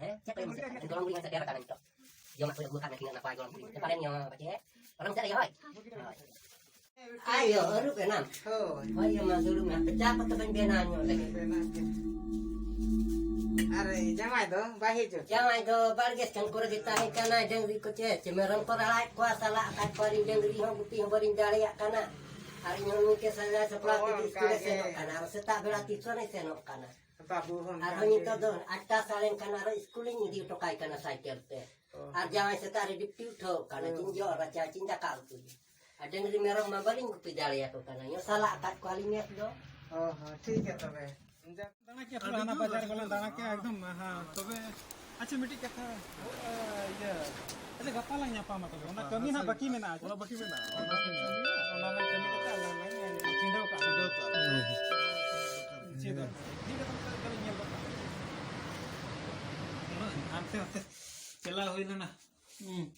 ᱦᱮᱸ, ᱪᱮᱫ ᱠᱚᱭᱚᱜ ᱢᱩᱪᱟᱹᱫ ᱠᱟᱱᱟ? ᱜᱚᱲᱚᱢ ᱵᱩᱲᱦᱤ ᱦᱚᱸ ᱥᱮᱴᱮᱨ ᱟᱠᱟᱱᱟ ᱱᱤᱛᱚᱜ᱾ ᱡᱚᱢᱟᱜ ᱠᱚ ᱟᱹᱜᱩ ᱠᱟᱜ ᱢᱮ, ᱛᱤᱱᱟᱹᱜ ᱱᱟᱯᱟᱭ ᱜᱚᱲᱚᱢ ᱵᱩᱲᱦᱤ᱾ ᱯᱟᱞᱮᱱ ᱱᱤᱭᱟᱹ ᱵᱟᱪᱮ, ᱯᱟᱞᱮᱱ ᱥᱮᱫ ᱨᱮ ᱦᱳᱭ᱾ ᱟᱭᱳ, ᱟᱹᱨᱩᱵ ᱮᱱᱟᱢ? ᱦᱳᱭ᱾ ᱦᱳᱭ, ᱢᱟ ᱫᱩᱲᱩᱵ ᱢᱮ᱾ ᱦᱟᱯᱮ ᱪᱟ ᱠᱚ ᱛᱚᱵᱮᱧ ᱵᱮᱱᱟᱣ ᱧᱚᱜ ᱞᱮᱜᱮ᱾ ᱵᱮᱱᱟᱣ ᱜᱮ᱾ ᱟᱨ ᱡᱟᱶᱟᱭ ᱫᱚ ᱵᱟᱭ ᱦᱮᱡ ᱦᱚᱪᱚ? ᱡᱟᱶᱟᱭ ᱫᱚ ᱵᱟᱲᱜᱮ ᱥᱮᱱ ᱠᱚᱨᱮ ᱜᱮ ᱛᱟᱦᱮᱸ ᱠᱟᱱᱟᱭ, ᱰᱟᱹᱝᱨᱤ ᱠᱚ ᱪᱮ, ᱪᱮ ᱢᱮᱨᱚᱢ ᱠᱚ ᱨᱟᱲᱟᱭᱮᱫ ᱠᱚᱣᱟ, ᱥᱟᱞᱟ ᱟᱠᱟᱫ ᱠᱚᱣᱟᱞᱤᱧ, ᱰᱟᱹᱝᱨᱤ ᱦᱚᱸ ᱜᱩᱯᱤ ᱦᱚᱸ ᱵᱟᱹᱞᱤᱧ ᱫᱟᱲᱮᱭᱟᱜ ᱠᱟᱱᱟ᱾ ᱟᱨ ᱤᱧ ᱦᱚᱸ ᱱᱩᱭ ᱠᱮ ᱥᱟᱡᱟᱣ ᱥᱟᱯᱲᱟᱣ ᱛᱮᱜᱮ ᱚᱱᱠᱟ ᱤᱥᱠᱩᱞᱮ ᱜᱮ᱾ ᱥᱮᱱᱚᱜ ᱠᱟᱱᱟ᱾ ᱟᱨ ᱥᱮᱛᱟᱜ ᱵᱮᱲᱟ ᱴᱤᱭᱩᱥᱚᱱᱮ ᱥᱮᱱᱚᱜ ᱠᱟᱱᱟ᱾ ᱵᱟᱹᱵᱩ ᱦᱚᱸ ᱚᱱᱠᱟ ᱟᱨᱦᱚᱸ ᱜᱮ᱾ ᱱᱤᱛᱚᱜ ᱫᱚ ᱟᱴᱴᱟ ᱥᱟᱲᱮᱱ ᱠᱷᱟᱱ ᱟᱨᱦᱚᱸ ᱤᱥᱠᱩᱞᱤᱧ ᱤᱫᱤ ᱦᱚᱴᱚ ᱠᱟᱭ ᱠᱟᱱᱟ ᱥᱟᱭᱠᱮᱞ ᱛᱮ᱾ ᱚ᱾ ᱟᱨ ᱡᱟᱶᱟᱭ ᱥᱮᱛᱟᱜ ᱨᱮ ᱰᱤᱯᱴᱤ ᱩᱴᱷᱟᱹᱣ ᱠᱟᱱᱟ, ᱚ᱾ ᱪᱤᱧ ᱡᱚᱜ ᱨᱟᱪᱟ, ᱪᱤᱧ ᱫᱟᱠᱟ ᱩᱛᱩᱭᱟ᱾ ᱟᱨ ᱰᱟᱹᱝᱨᱤ ᱢᱮᱨᱚᱢ ᱢᱟ ᱵᱟᱹᱞᱤᱧ ᱜᱩᱯᱤ ᱫᱟᱲᱮᱭᱟᱠᱚ ᱠᱟᱱᱟ, ᱧᱚ ᱥᱟᱞᱟ ᱟᱠᱟᱫ ᱠᱚᱣᱟᱞᱤᱧ ᱱᱮᱥ ᱫᱚ᱾ ᱚ ᱦᱚᱸ, ᱴᱷᱤᱠ ᱜᱮᱭᱟ ᱛᱚᱵᱮ᱾ ᱫᱟᱬᱟ ᱠᱮᱜᱼᱟ ᱯᱮ, ᱦᱟᱱᱟ ᱵᱟᱡᱟᱨ ᱠᱚᱞᱮ ᱫᱟᱬᱟ ᱠᱮᱜᱼᱟ, ᱮᱠᱫᱚᱢ, ᱦᱮᱸ, ᱛᱚᱵᱮ, ᱟᱪᱪᱷᱟ, ᱢᱤᱫᱴᱤᱡ ᱠᱟᱛᱷᱟ, ᱤᱭᱟᱹ, ᱟᱪᱪᱷᱟ, ᱜᱟᱯᱟ ᱞᱟᱝ ᱧᱟᱯᱟᱢᱟ ᱛᱚᱵᱮ, ᱚᱱᱟ ᱠᱟᱹᱢᱤ ᱱᱟᱦᱟᱜ ᱵᱟᱹᱠᱤ ᱢᱮᱱᱟᱜᱼᱟ᱾ ᱚᱱᱟ ᱵᱟᱹᱠᱤ ᱢᱮᱱᱟᱜᱼᱟ, ᱚᱱᱟ ᱵᱟᱹᱠᱤ ᱢᱮᱱᱟᱜᱼᱟ᱾ ᱚᱱᱟ ᱞᱟᱝ ᱠᱟᱹᱢᱤ ᱠᱟᱛᱮ ᱟᱞᱟᱝ ᱞᱟᱝ ᱪᱷᱤᱰᱟᱹᱣ ᱠᱟᱜᱼᱟ᱾ ᱪᱷᱤᱰᱟᱹᱣ ᱠᱟᱜᱼᱟ᱾ ᱪᱮᱫ ᱦᱚᱸ᱾ ᱴᱷᱤᱠ ᱜᱮᱭᱟ, ᱛᱚᱵᱮ ᱠᱟᱹᱴᱤᱡ ᱧᱮᱞ ᱜᱚᱫ ᱠᱟᱜᱼᱟ᱾ ᱩᱱᱟᱹᱜ ᱦᱟᱱᱛᱮ ᱱᱟᱛᱮ ᱪᱟᱞᱟᱣ ᱦᱩᱭ ᱞᱮᱱᱟ᱾ ᱦᱩᱸ᱾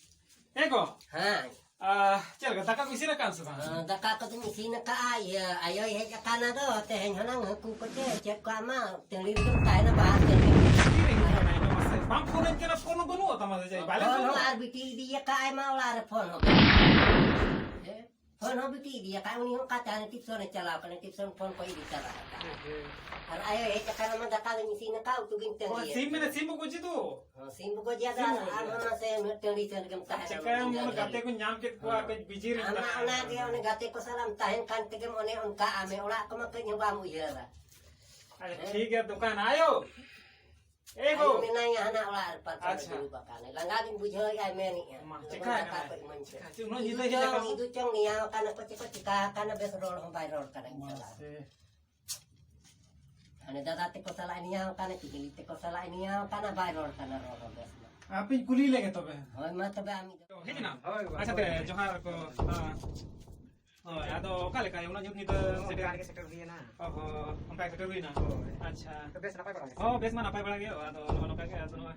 ᱮ ᱜᱚ᱾ ᱦᱮᱸ᱾ ᱟ, ᱪᱮᱫ ᱞᱮᱠᱟ, ᱫᱟᱠᱟᱢ ᱤᱥᱤᱱ ᱟᱠᱟᱫ ᱥᱮ ᱵᱟᱝ? ᱦᱮᱸ, ᱫᱟᱠᱟ ᱠᱚᱫᱚᱧ ᱤᱥᱤᱱ ᱟᱠᱟᱫᱼᱟ᱾ ᱤᱭᱟᱹ, ᱟᱭᱳᱭ ᱦᱮᱡ ᱟᱠᱟᱱᱟ ᱫᱚ, ᱛᱮᱦᱮᱧ ᱦᱩᱱᱟᱹᱝ ᱦᱟᱹᱠᱩ ᱠᱚ ᱪᱮ ᱪᱮᱫ ᱠᱚ ᱟᱢᱟ, ᱛᱟᱺᱲᱤ ᱨᱮᱜᱮᱢ ᱛᱟᱦᱮᱱᱟ ᱵᱟᱦᱟ ᱥᱮᱫ ᱨᱮ᱾ ᱛᱤᱨᱮ ᱦᱤᱡᱩᱜ ᱠᱟᱱᱟᱭ ᱫᱚ ᱢᱟᱥᱮ? ᱵᱟᱢ ᱯᱷᱳᱱ ᱟᱹᱧ ᱠᱟᱱᱟ, ᱯᱷᱳᱱ ᱦᱚᱸ ᱵᱟᱹᱱᱩᱜ ᱛᱟᱢᱟ ᱥᱮ ᱪᱮᱫ? ᱵᱟᱞᱮ ᱯᱷᱳᱱ ᱯᱷᱳᱱ ᱦᱚᱸ ᱟᱠᱟᱫ᱾ ᱟᱨ ᱵᱤᱴᱤ ᱤᱫᱤᱭᱟᱠᱟᱫ ᱟᱭ ᱢᱟ ᱚᱲᱟᱜ ᱨᱮ ᱯᱷᱳᱱ ᱦᱚᱸ᱾ ᱦᱮᱸ? ᱯᱷᱳᱱ ᱦᱚᱸ ᱵᱤᱴᱤ ᱤᱫᱤᱭᱟᱠᱟᱫ, ᱩᱱᱤ ᱦᱚᱸ ᱚᱠᱟ ᱛᱟᱦᱮᱱ, ᱴᱤᱯᱥᱚᱱ ᱮ ᱪᱟᱞᱟᱣ ᱠᱟᱱᱟ, ᱴᱤᱯᱥᱚᱱ ᱯᱷᱳᱱ ᱠᱚ ᱤᱫᱤ ᱛᱟᱨᱟ ᱟᱠᱟᱫ᱾ ᱦᱮᱸ, ᱦᱮᱸ᱾ ᱟᱨ ᱟᱭᱳᱭ ᱦᱮᱡ ᱟᱠᱟᱱᱟ, ᱢᱟ ᱫᱟᱠᱟ ᱜᱤᱧ ᱤᱥᱤᱱ ᱟᱠᱟᱫ, ᱩᱛᱩ ᱜᱤᱧ ᱚ, ᱛᱟᱺᱜᱤᱭᱮᱫ᱾ ᱥᱤᱢ ᱢᱮᱱᱟ, ᱥᱤᱢ ᱵᱚ ᱜᱚᱡᱮ ᱫᱚ᱾ ᱦᱚᱸ, ᱥᱤᱢ ᱵᱚ ᱜᱚᱡᱮᱭᱟ, ᱥᱤᱢ ᱟᱫᱚ ᱵᱚ ᱟᱢ ᱜᱚᱡᱮᱭᱟ᱾ ᱦᱚᱸ ᱱᱟᱥᱮ ᱩᱱᱟᱹᱜ ᱴᱟᱺᱰᱤ ᱥᱮᱱ ᱨᱮᱜᱮᱢ ᱛᱟᱦᱮᱱᱟ, ᱪᱤᱠᱟᱹᱭᱟᱢ, ᱩᱱᱤ ᱢᱟᱱᱮ ᱡᱟᱭᱜᱟ ᱜᱟᱛᱮ ᱨᱮ᱾ ᱠᱚ ᱧᱟᱢ ᱠᱮᱫ ᱠᱚᱣᱟ, ᱦᱚᱸ᱾ ᱠᱟᱹᱡ ᱵᱤᱡᱤ ᱨᱮ ᱟᱢ ᱢᱟ ᱢᱮᱱᱟᱜᱼᱟ᱾ ᱚᱱᱟ ᱜᱮ, ᱚᱱᱮ ᱜᱟᱛᱮ ᱠᱚ ᱥᱟᱞᱟᱜ ᱮᱢ ᱛᱟᱦᱮᱱ ᱠᱟᱱ ᱛᱮᱜᱮᱢ ᱚᱱᱮ ᱚᱱᱠᱟ ᱟᱢᱮ, ᱚᱲᱟᱜ ᱠᱚᱢᱟ ᱠᱟᱹᱡ ᱦᱚᱸ ᱵᱟᱢ ᱩᱭᱦᱟᱹᱨᱟ᱾ ᱟᱪᱪᱷᱟ, ᱦᱮᱸ? ᱴᱷᱤᱠ ᱜᱮᱭᱟ, ᱫᱚᱠᱟᱱ ᱟᱭᱳ᱾ ᱮ ᱟᱭᱳ ᱜᱳ᱾ ᱢᱮᱱᱟᱭᱟ ᱦᱟᱱᱟ ᱚᱲᱟᱜ ᱨᱮ ᱯᱟᱨᱠᱚᱢ ᱨᱮ ᱟᱪᱪᱷᱟ᱾ ᱫᱩᱲᱩᱵ ᱟᱠᱟᱱᱟᱭ᱾ ᱞᱟᱸᱜᱟ ᱜᱤᱧ ᱵᱩᱡᱷᱟᱹᱣᱮᱫᱼᱟ, ᱢᱮᱱᱮᱫᱼᱟ᱾ ᱢᱟ, ᱫᱚᱢᱮ ᱪᱮᱠᱟ ᱫᱟᱠᱟ ᱟᱠᱟᱱᱟᱭ? ᱠᱚ ᱤᱢᱟᱹᱧ ᱯᱮ᱾ ᱪᱮᱠᱟ ᱪᱚ, ᱩᱱᱟᱹᱜ ᱧᱤᱫᱟᱹ ᱤᱫᱩ ᱦᱮᱡ ᱪᱚᱝ, ᱟᱠᱟᱱᱟ? ᱤᱫᱩ ᱪᱚᱝ, ᱱᱮᱭᱟᱣ ᱟᱠᱟᱱᱟ ᱠᱚ ᱪᱮ ᱠᱚ ᱪᱤᱠᱟ ᱟᱠᱟᱱᱟ, ᱵᱮᱥ ᱨᱚᱲ ᱦᱚᱸ ᱵᱟᱭ ᱨᱚᱲ ᱠᱟᱱᱟ ᱤᱧ ᱢᱟ ᱥᱟᱞᱟᱜ᱾ ᱥᱮ᱾ ᱦᱟᱱᱮ ᱫᱟᱫᱟ ᱛᱮᱠᱚ ᱥᱟᱞᱟᱜ ᱮ ᱱᱮᱭᱟᱣ ᱟᱠᱟᱱᱟ, ᱪᱤᱞᱤ ᱛᱮᱠᱚ ᱥᱟᱞᱟᱜ ᱮ ᱱᱮᱭᱟᱣ ᱟᱠᱟᱱᱟ, ᱵᱟᱭ ᱨᱚᱲ ᱠᱟᱱᱟ, ᱨᱚᱲ ᱦᱚᱸ ᱵᱮᱥ ᱢᱟ᱾ ᱟᱯᱮᱧ ᱠᱩᱞᱤ ᱞᱮᱜᱮ ᱛᱚᱵᱮ᱾ ᱦᱳᱭ, ᱢᱟ ᱛᱚᱵᱮ ᱟᱢ ᱦᱮᱡ ᱮᱱᱟ? ᱦᱳᱭ, ᱵᱟᱵᱟ, ᱟᱪᱪᱷᱟ, ᱛᱮ ᱦᱳᱭ᱾ ᱡᱚᱦᱟᱨ ᱠᱚ᱾ ᱦᱮᱸ᱾ ᱦᱳᱭ, ᱟᱫᱚ ᱚᱠᱟ ᱞᱮᱠᱟ ᱚᱱᱟ ᱧᱩᱛ ᱧᱤᱫᱟᱹ ᱥᱮᱴᱮᱨ? ᱚᱱᱠᱟ ᱜᱮ ᱥᱮᱴᱮᱨ ᱦᱩᱭᱮᱱᱟ᱾ ᱚ ᱦᱚᱸ, ᱚᱱᱠᱟ ᱜᱮ ᱥᱮᱴᱮᱨ ᱦᱩᱭᱮᱱᱟ? ᱦᱳᱭ᱾ ᱟᱪᱪᱷᱟ᱾ ᱛᱚ ᱵᱮᱥ ᱱᱟᱯᱟᱭ ᱵᱟᱲᱟ ᱜᱮ? ᱦᱚᱸ, ᱵᱮᱥ ᱢᱟ ᱱᱟᱯᱟᱭ ᱵᱟᱲᱟ ᱜᱮ᱾ ᱟᱫᱚ ᱱᱚᱜᱼᱚ ᱱᱚᱝᱠᱟ ᱜᱮ, ᱟᱫᱚ ᱱᱚᱜᱼᱚᱭ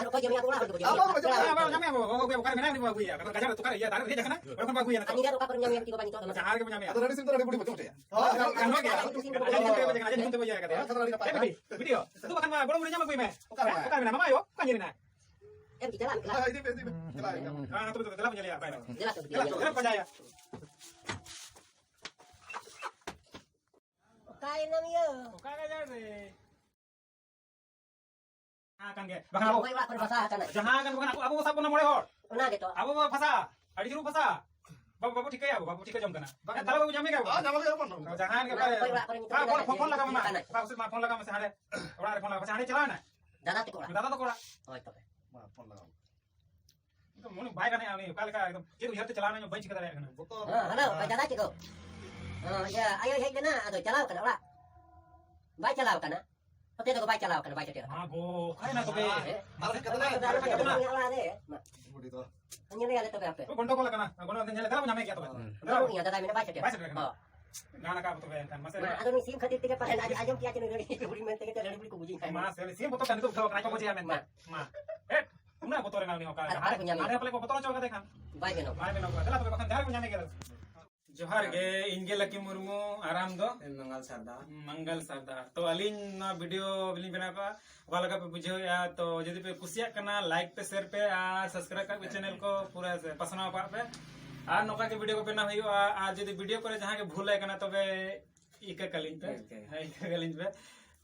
ᱟᱨ ᱚᱠᱚᱭ ᱡᱚᱢᱮᱭᱟ? ᱚᱲᱟᱜ ᱦᱚᱲ ᱜᱮᱠᱚ ᱡᱚᱢᱮᱭᱟ᱾ ᱟᱵᱚ ᱵᱟᱵᱚ ᱡᱚᱢᱮᱭᱟ᱾ ᱦᱮᱸ, ᱟᱵᱚ ᱡᱚᱢᱮᱭᱟ, ᱟᱵᱚ ᱚᱠᱚᱭ ᱚᱠᱟᱨᱮ ᱢᱮᱱᱟᱜᱼᱟ, ᱩᱱᱤ ᱵᱚ ᱟᱹᱜᱩᱭᱟ᱾ ᱚᱠᱟ ᱫᱚ ᱜᱟᱡᱟᱲ ᱨᱮ ᱛᱚᱠᱟ ᱨᱮ ᱤᱭᱟᱹ ᱫᱟᱨᱮ ᱨᱮ ᱦᱮᱡ ᱟᱠᱟᱱᱟ, ᱚᱸᱰᱮ ᱠᱷᱚᱱ ᱵᱚ ᱟᱹᱜᱩᱭᱟ ᱱᱟᱜ᱾ ᱟᱨ ᱱᱤᱡᱮᱨ ᱚᱠᱟ ᱠᱚᱨᱮ ᱧᱟᱢᱮᱭᱟ ᱠᱟᱹᱴᱤᱡ ᱵᱟᱵᱟ ᱱᱤᱛᱚᱜ ᱫᱚ ᱱᱟᱜ᱾ ᱡᱟᱦᱟᱸ ᱨᱮᱜᱮ ᱵᱚ ᱧᱟᱢᱮᱭᱟ᱾ ᱟᱫᱚ ᱨᱟᱹᱰᱤ ᱥᱤᱢ ᱫᱚ ᱨᱟᱹᱰᱤ ᱵᱩᱰᱷᱤ ᱵᱚ ᱡᱚᱢ ᱦᱚᱪᱚᱭᱟ᱾ ᱦᱳᱭ, ᱜᱟᱱᱚᱜ ᱜᱮᱭᱟ᱾ ᱟᱹᱰᱤ ᱧᱩᱛᱩᱢ ᱛᱮ ᱵᱚ ᱤᱭᱟᱹ ᱠᱟᱫᱮᱭᱟ᱾ ᱦᱳᱭ, ᱠᱟᱛᱷᱟ ᱫᱚ ᱟᱹᱰᱤ ᱱᱟᱯᱟᱭ᱾ ᱮ ᱵᱤᱴᱤ, ᱵᱤᱴᱤ ᱦᱳ, ᱥᱩᱫᱷᱩ ᱵᱟᱠᱷᱟᱱ ᱢᱟ ᱜᱚᱲᱚ ᱵᱩᱲᱦᱤ ᱧᱟᱢ ᱟᱹᱜᱩᱭ ᱢᱮ᱾ ᱚᱠᱟᱨᱮ ᱢᱮᱱᱟᱭᱟ? ᱚᱠᱟᱨᱮ ᱢᱮᱱᱟᱭᱟ? ᱢᱟᱢᱟ ᱟᱭᱳ, ᱚᱠᱟ ᱧᱮᱞ ᱮᱱᱟ? ᱮᱢ ᱤᱫᱤ ᱯᱮ, ᱤᱫᱤ ᱯᱮ, ᱪᱟᱞᱟᱜ ᱦᱩᱭᱩᱜᱼᱟ᱾ ᱦᱮᱸ, ᱛᱚᱵᱮ ᱫᱮᱞᱟ ᱵᱚᱱ ᱧᱮᱞᱮᱭᱟ, ᱵᱟᱭ ᱱᱟ᱾ ᱫᱮᱞᱟ ᱛᱚᱵᱮ, ᱫᱮᱞᱟ ᱵᱚᱱ ᱯᱟᱸᱡᱟᱭᱟ᱾ ᱚᱠᱟᱭᱮᱱᱟᱢ ᱭᱟ? ᱚᱠᱟ ᱜᱟᱡᱟᱲ ᱨᱮ? ᱡᱟᱦᱟᱸ ᱠᱟᱱ ᱜᱮ, ᱵᱟᱠᱷᱟᱱ ᱟᱵᱚ ᱚᱠᱚᱭ ᱚᱲᱟᱜ ᱠᱚᱨᱮ ᱵᱟᱥᱟ ᱟᱠᱟᱱᱟ? ᱡᱟᱦᱟᱸ ᱠᱟᱱ, ᱵᱟᱠᱷᱟᱱ ᱟᱵᱚ, ᱟᱵᱚ ᱵᱚ ᱥᱟᱵ ᱵᱚᱱᱟ ᱢᱚᱬᱮ ᱦᱚᱲ᱾ ᱚᱱᱟ ᱜᱮᱛᱚ᱾ ᱟᱵᱚ ᱵᱚ ᱯᱷᱟᱥᱟ, ᱟᱹᱰᱤ ᱡᱳᱨ ᱵᱚ ᱯᱷᱟᱥᱟ᱾ ᱵᱟᱵᱩ, ᱵᱟᱵᱩ ᱴᱷᱤᱠᱟᱹᱭᱟ, ᱵᱟᱵᱩ, ᱵᱟᱵᱩ ᱴᱷᱤᱠᱟᱹ ᱡᱚᱝ ᱠᱟᱱᱟ᱾ ᱦᱮᱸ, ᱛᱟᱦᱞᱮ ᱵᱟᱵᱩ ᱧᱟᱢᱮ ᱜᱮᱭᱟ ᱵᱚ᱾ ᱦᱮᱸ, ᱧᱟᱢᱮ ᱜᱮᱭᱟ ᱵᱚᱱ᱾ ᱡᱟᱦᱟᱸ ᱜᱮ ᱚᱠᱚᱭ ᱚᱲᱟᱜ ᱠᱚᱨᱮ ᱧᱩᱛᱩᱢ ᱦᱮᱸ, ᱯᱷᱳᱱ, ᱢᱮᱱᱟᱜᱼᱟ? ᱯᱷᱳᱱ ᱞᱟᱜᱟᱣ ᱢᱮ᱾ ᱴᱷᱤᱠᱟᱹᱱᱟ᱾ ᱯᱷᱳᱱ ᱞᱟᱜᱟᱣ ᱢᱮ ᱥᱮ ᱦᱟᱸᱰᱮ᱾ ᱚᱲᱟᱜ ᱨᱮ ᱯᱷᱳᱱ ᱞᱟᱜᱟᱣ ᱢᱮ ᱥᱮ, ᱦᱟᱸᱰᱮ ᱪᱟᱞᱟᱣ ᱮᱱᱟ᱾ ᱫᱟᱫᱟ ᱛᱟᱠᱚ ᱚᱲᱟᱜ᱾ ᱫᱟᱫᱟ ᱛᱟᱠᱚ ᱚᱲᱟᱜ᱾ ᱦᱳᱭ ᱛᱚᱵᱮ᱾ ᱢᱟ, ᱯᱷᱳᱱ ᱞᱟᱜᱟᱣ ᱢᱮ᱾ ᱮᱠᱫᱚᱢ ᱩᱱᱤ ᱵᱟᱭ ᱜᱟᱱᱮᱜᱼᱟ, ᱩᱱᱤ ᱚᱠᱟ ᱞᱮᱠᱟ ᱮᱠᱫᱚᱢ ᱪᱮᱫ ᱩᱭᱦᱟᱹᱨ ᱛᱮ ᱪᱟᱞᱟᱣ ᱮᱱᱟ, ᱵᱟᱹᱧ ᱴᱷᱤᱠᱟᱹ ᱫᱟᱲᱮᱭᱟᱜ ᱠᱟᱱᱟ᱾ ᱵᱚᱛᱚᱨ᱾ ᱦᱮᱸ, ᱦᱮᱞᱳ, ᱚᱠᱚᱭ ᱫᱟᱫᱟ ᱪᱮᱫ ᱠᱚ? ᱦᱮᱸ, ᱤᱭᱟᱹ, ᱟᱭᱳᱭ ᱦᱮᱡ ᱞᱮᱱᱟ, ᱟᱫᱚ ᱪᱟᱞᱟᱣ ᱠᱟᱱᱟ ᱚᱲᱟᱜ᱾ ᱵᱟᱭ ᱪᱟᱞᱟᱣ ᱠᱟᱱᱟ᱾ ᱦᱚᱛᱮ ᱛᱟᱠᱚ ᱵᱟᱭ ᱪᱟᱞᱟᱣ ᱠᱟᱱᱟ, ᱵᱟᱭ ᱥᱮᱴᱮᱨ ᱠᱟᱱᱟ᱾ ᱢᱟ ᱜᱳ, ᱚᱠᱟᱭᱮᱱᱟ ᱛᱚᱵᱮ? ᱦᱮᱸ? ᱟᱨ ᱦᱮᱡ ᱠᱟᱛᱮ ᱚᱲᱟᱜ ᱨᱮ᱾ ᱚᱲᱟᱜ ᱨᱮ, ᱢᱟ᱾ ᱵᱩᱰᱤ ᱫᱚ᱾ ᱧᱮᱞᱮᱭᱟᱞᱮ ᱛᱚᱵᱮ ᱟᱯᱮ᱾ ᱜᱚᱱᱰᱚᱜᱳᱞ ᱟᱠᱟᱱᱟ, ᱜᱚᱱᱰᱚᱜᱳᱞ ᱧᱮᱞ ᱫᱟᱨᱟ ᱵᱚᱱ ᱧᱟᱢᱮ ᱜᱮᱭᱟ ᱛᱚᱵᱮ᱾ ᱦᱮᱸ᱾ ᱫᱟᱨᱟ ᱵᱚᱱ ᱧᱟᱢᱮ ᱜᱮᱭᱟ, ᱫᱟᱫᱟ ᱢᱮᱱᱟ ᱵᱟᱭ ᱥᱮᱴᱮᱨ᱾ ᱵᱟᱭ ᱥᱮᱴᱮᱨ ᱠᱟᱱᱟ᱾ ᱦᱚᱸ᱾ ᱜᱟᱱ ᱟᱠᱟᱫ ᱵᱚ ᱛᱚᱵᱮ ᱮᱱᱠᱷᱟᱱ, ᱢᱟᱥᱮ᱾ ᱢᱟ, ᱟᱫᱚ ᱱᱩᱭ ᱥᱤᱢ ᱠᱷᱟᱹᱛᱤᱨ ᱛᱮᱜᱮ ᱯᱟᱞᱮᱱ ᱟᱸᱡ-, ᱟᱸᱡᱚᱢ ᱠᱮᱜᱼᱟ ᱪᱮ ᱱᱩᱭ ᱨᱟᱹᱲᱤ ᱵᱩᱲᱦᱤ ᱢᱮᱱ ᱛᱮᱜᱮ ᱛᱚ ᱨᱟᱹᱲᱤ ᱵᱩᱲᱦᱤ ᱠᱚ ᱵᱩᱡᱷᱟᱹᱣ ᱠᱷᱟᱱ᱾ ᱢᱟ, ᱥᱮ ᱩᱱᱤ ᱥᱤᱢ ᱵᱚᱛᱚᱨ ᱛᱮ ᱱᱤᱛᱚᱜ ᱩᱴᱷᱟᱹᱣ ᱟᱠᱟᱱᱟ, ᱟᱡ ᱵᱟᱵᱟ ᱡᱮ ᱢᱮᱱᱛᱮ᱾ ᱢᱟ᱾ ᱢᱟ᱾ ᱦᱮᱴ, ᱩᱱᱟᱹᱜ ᱵᱚᱛᱚᱨ ᱮᱱᱟ ᱩᱱᱤ ᱦᱚᱸ ᱚᱠᱟ ᱨᱮ? ᱟᱨ ᱵᱟᱠᱚ ᱧᱟᱢᱮ ᱦᱟᱸᱰᱮ ᱜᱮᱭᱟ᱾ ᱯᱟᱞᱮ ᱠᱚ ᱵᱚᱛᱚᱨ ᱦᱚᱪᱚ ᱠᱟᱫᱮ ᱠᱷᱟᱱ᱾ ᱵᱟᱭ ᱵᱮᱱᱟᱣ ᱠᱚᱜᱼᱟ᱾ ᱵᱟᱭ ᱵᱮᱱᱟᱣ ᱠᱚᱜᱼᱟ᱾ ᱫᱮᱞᱟ ᱛᱚᱵᱮ ᱵᱟᱠᱷᱟᱱ ᱡᱟᱦᱟᱸ ᱨᱮᱵᱚᱱ ᱧᱟᱢᱮ ᱜᱮᱭᱟ᱾ ᱡᱚᱦᱟᱨ ᱜᱮ, ᱤᱧ ᱜᱮ ᱞᱟᱹᱠᱤ ᱢᱩᱨᱢᱩ, ᱟᱨ ᱟᱢ ᱫᱚ? ᱢᱚᱝᱜᱚᱞ ᱥᱟᱨᱫᱟ᱾ ᱢᱚᱝᱜᱚᱞ ᱥᱟᱨᱫᱟ᱾ ᱛᱚ ᱟᱹᱞᱤᱧ ᱱᱚᱣᱟ ᱵᱷᱤᱰᱤᱭᱳ ᱵᱤᱞᱤᱧ ᱵᱮᱱᱟᱣ ᱠᱟᱜᱼᱟ, ᱚᱠᱟ ᱞᱮᱠᱟ ᱯᱮ ᱵᱩᱡᱷᱟᱹᱣᱮᱫᱼᱟ? ᱛᱚ ᱡᱩᱫᱤ ᱯᱮ ᱠᱩᱥᱤᱭᱟᱜ ᱠᱟᱱᱟ, ᱞᱟᱭᱤᱠ ᱯᱮ, ᱥᱮᱭᱟᱨ ᱯᱮ, ᱟᱨ ᱥᱟᱵᱥᱠᱨᱟᱭᱤᱵ ᱠᱟᱜ ᱯᱮ ᱪᱮᱱᱮᱞ ᱠᱚ, ᱯᱩᱨᱟᱹ ᱥᱮ ᱯᱟᱥᱱᱟᱣ ᱠᱟᱜ ᱯᱮ᱾ ᱟᱨ ᱱᱚᱝᱠᱟ ᱜᱮ ᱵᱷᱤᱰᱤᱭᱳ ᱠᱚ ᱵᱮᱱᱟᱣ ᱦᱩᱭᱩᱜᱼᱟ᱾ ᱟᱨ ᱡᱩᱫᱤ ᱵᱷᱤᱰᱤᱭᱳ ᱠᱚᱨᱮ ᱡᱟᱦᱟᱸ ᱜᱮ ᱵᱷᱩᱞ ᱟᱭ ᱠᱟᱱᱟ, ᱛᱚᱵᱮ ᱤᱠᱟᱹ ᱠᱟᱹᱞᱤᱧ ᱯᱮ᱾ ᱤᱠᱟᱹ᱾ ᱦᱮᱸ, ᱤᱠᱟᱹ ᱠᱟᱹᱞᱤᱧ ᱯᱮ᱾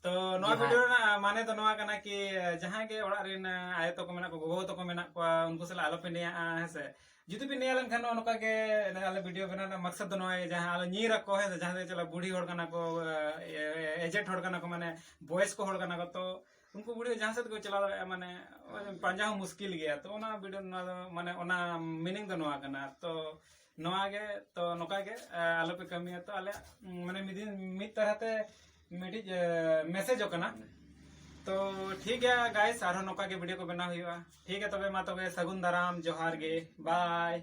ᱛᱚ ᱱᱚᱣᱟ ᱡᱚᱦᱟᱨ᱾ ᱵᱷᱤᱰᱤᱭᱳ ᱨᱮᱱᱟᱜ ᱢᱟᱱᱮ ᱫᱚ ᱱᱚᱣᱟ ᱠᱟᱱᱟ ᱠᱤ, ᱡᱟᱦᱟᱸᱭ ᱜᱮ ᱚᱲᱟᱜ ᱨᱮᱱ ᱟᱭᱳ ᱛᱟᱠᱚ ᱢᱮᱱᱟᱜ ᱠᱚ, ᱜᱚᱜᱚ ᱛᱟᱠᱚ ᱢᱮᱱᱟᱜ ᱠᱚᱣᱟ, ᱩᱱᱠᱩ ᱥᱟᱞᱟᱜ ᱟᱞᱚᱯᱮ ᱱᱮᱭᱟᱜᱼᱟ, ᱦᱮᱸ ᱥᱮ᱾ ᱡᱩᱫᱤ ᱯᱮ ᱱᱮᱭᱟ ᱞᱮᱱᱠᱷᱟᱱ ᱱᱚᱜᱼᱚ ᱱᱚᱝᱠᱟ ᱜᱮ, ᱟᱞᱮ ᱵᱷᱤᱰᱤᱭᱳ ᱵᱮᱱᱟᱣ ᱨᱮᱱᱟᱜ ᱢᱟᱠᱥᱟᱫ ᱫᱚ ᱱᱚᱣᱟ ᱜᱮ, ᱡᱟᱦᱟᱸ ᱟᱞᱮ ᱧᱤᱨ ᱟᱠᱚ, ᱦᱮᱸ ᱥᱮ, ᱡᱟᱦᱟᱸ ᱥᱮᱫ ᱪᱟᱞᱟᱜ ᱵᱩᱲᱦᱤ ᱦᱚᱲ ᱠᱟᱱᱟ ᱠᱚ, ᱮ-, ᱮ-, ᱮᱡᱮᱰ ᱦᱚᱲ ᱠᱟᱱᱟ ᱠᱚ, ᱢᱟᱱᱮ ᱵᱚᱭᱮᱥ ᱠᱚ ᱦᱚᱲ ᱠᱟᱱᱟ ᱠᱚ, ᱛᱚ ᱩᱱᱠᱩ ᱵᱩᱲᱦᱤ ᱡᱟᱦᱟᱸ ᱥᱮᱫ ᱠᱚ ᱪᱟᱞᱟᱣ ᱫᱟᱲᱮᱭᱟᱜᱼᱟ, ᱢᱟᱱᱮ ᱯᱟᱸᱡᱟ ᱦᱚᱸ ᱢᱩᱥᱠᱤᱞ ᱜᱮᱭᱟ᱾ ᱛᱚ ᱚᱱᱟ ᱵᱷᱤᱰᱤᱭᱳ, ᱱᱚᱣᱟ ᱫᱚ, ᱢᱟᱱᱮ ᱚᱱᱟ ᱢᱤᱱᱤᱝ ᱫᱚ ᱱᱚᱣᱟ ᱠᱟᱱᱟ᱾ ᱛᱚ ᱱᱚᱣᱟ ᱜᱮ, ᱛᱚ ᱱᱚᱝᱠᱟ ᱜᱮ, ᱮ, ᱟᱞᱚᱯᱮ ᱠᱟᱹᱢᱤᱭᱟ᱾ ᱛᱚ ᱟᱞᱮᱭᱟᱜ, ᱩᱢ, ᱢᱟᱱᱮ ᱢᱤᱫ ᱫᱤᱱ ᱢᱤᱫ ᱛᱟᱨᱟ ᱛᱮ ᱢᱤᱫᱴᱤᱡ, ᱮ, ᱢᱮᱥᱮᱡᱚᱜ ᱠᱟᱱᱟ᱾ ᱛᱚ ᱴᱷᱤᱠ ᱜᱮᱭᱟ ᱜᱟᱭᱥ, ᱟᱨᱦᱚᱸ ᱱᱚᱝᱠᱟ ᱜᱮ ᱵᱷᱤᱰᱤᱭᱳ ᱠᱚ ᱵᱮᱱᱟᱣ ᱦᱩᱭᱩᱜᱼᱟ᱾ ᱴᱷᱤᱠ ᱜᱮᱭᱟ, ᱛᱚᱵᱮ ᱢᱟ ᱛᱚᱵᱮ ᱥᱟᱹᱜᱩᱱ ᱫᱟᱨᱟᱢ, ᱡᱚᱦᱟᱨ ᱜᱮ, ᱵᱟᱭ᱾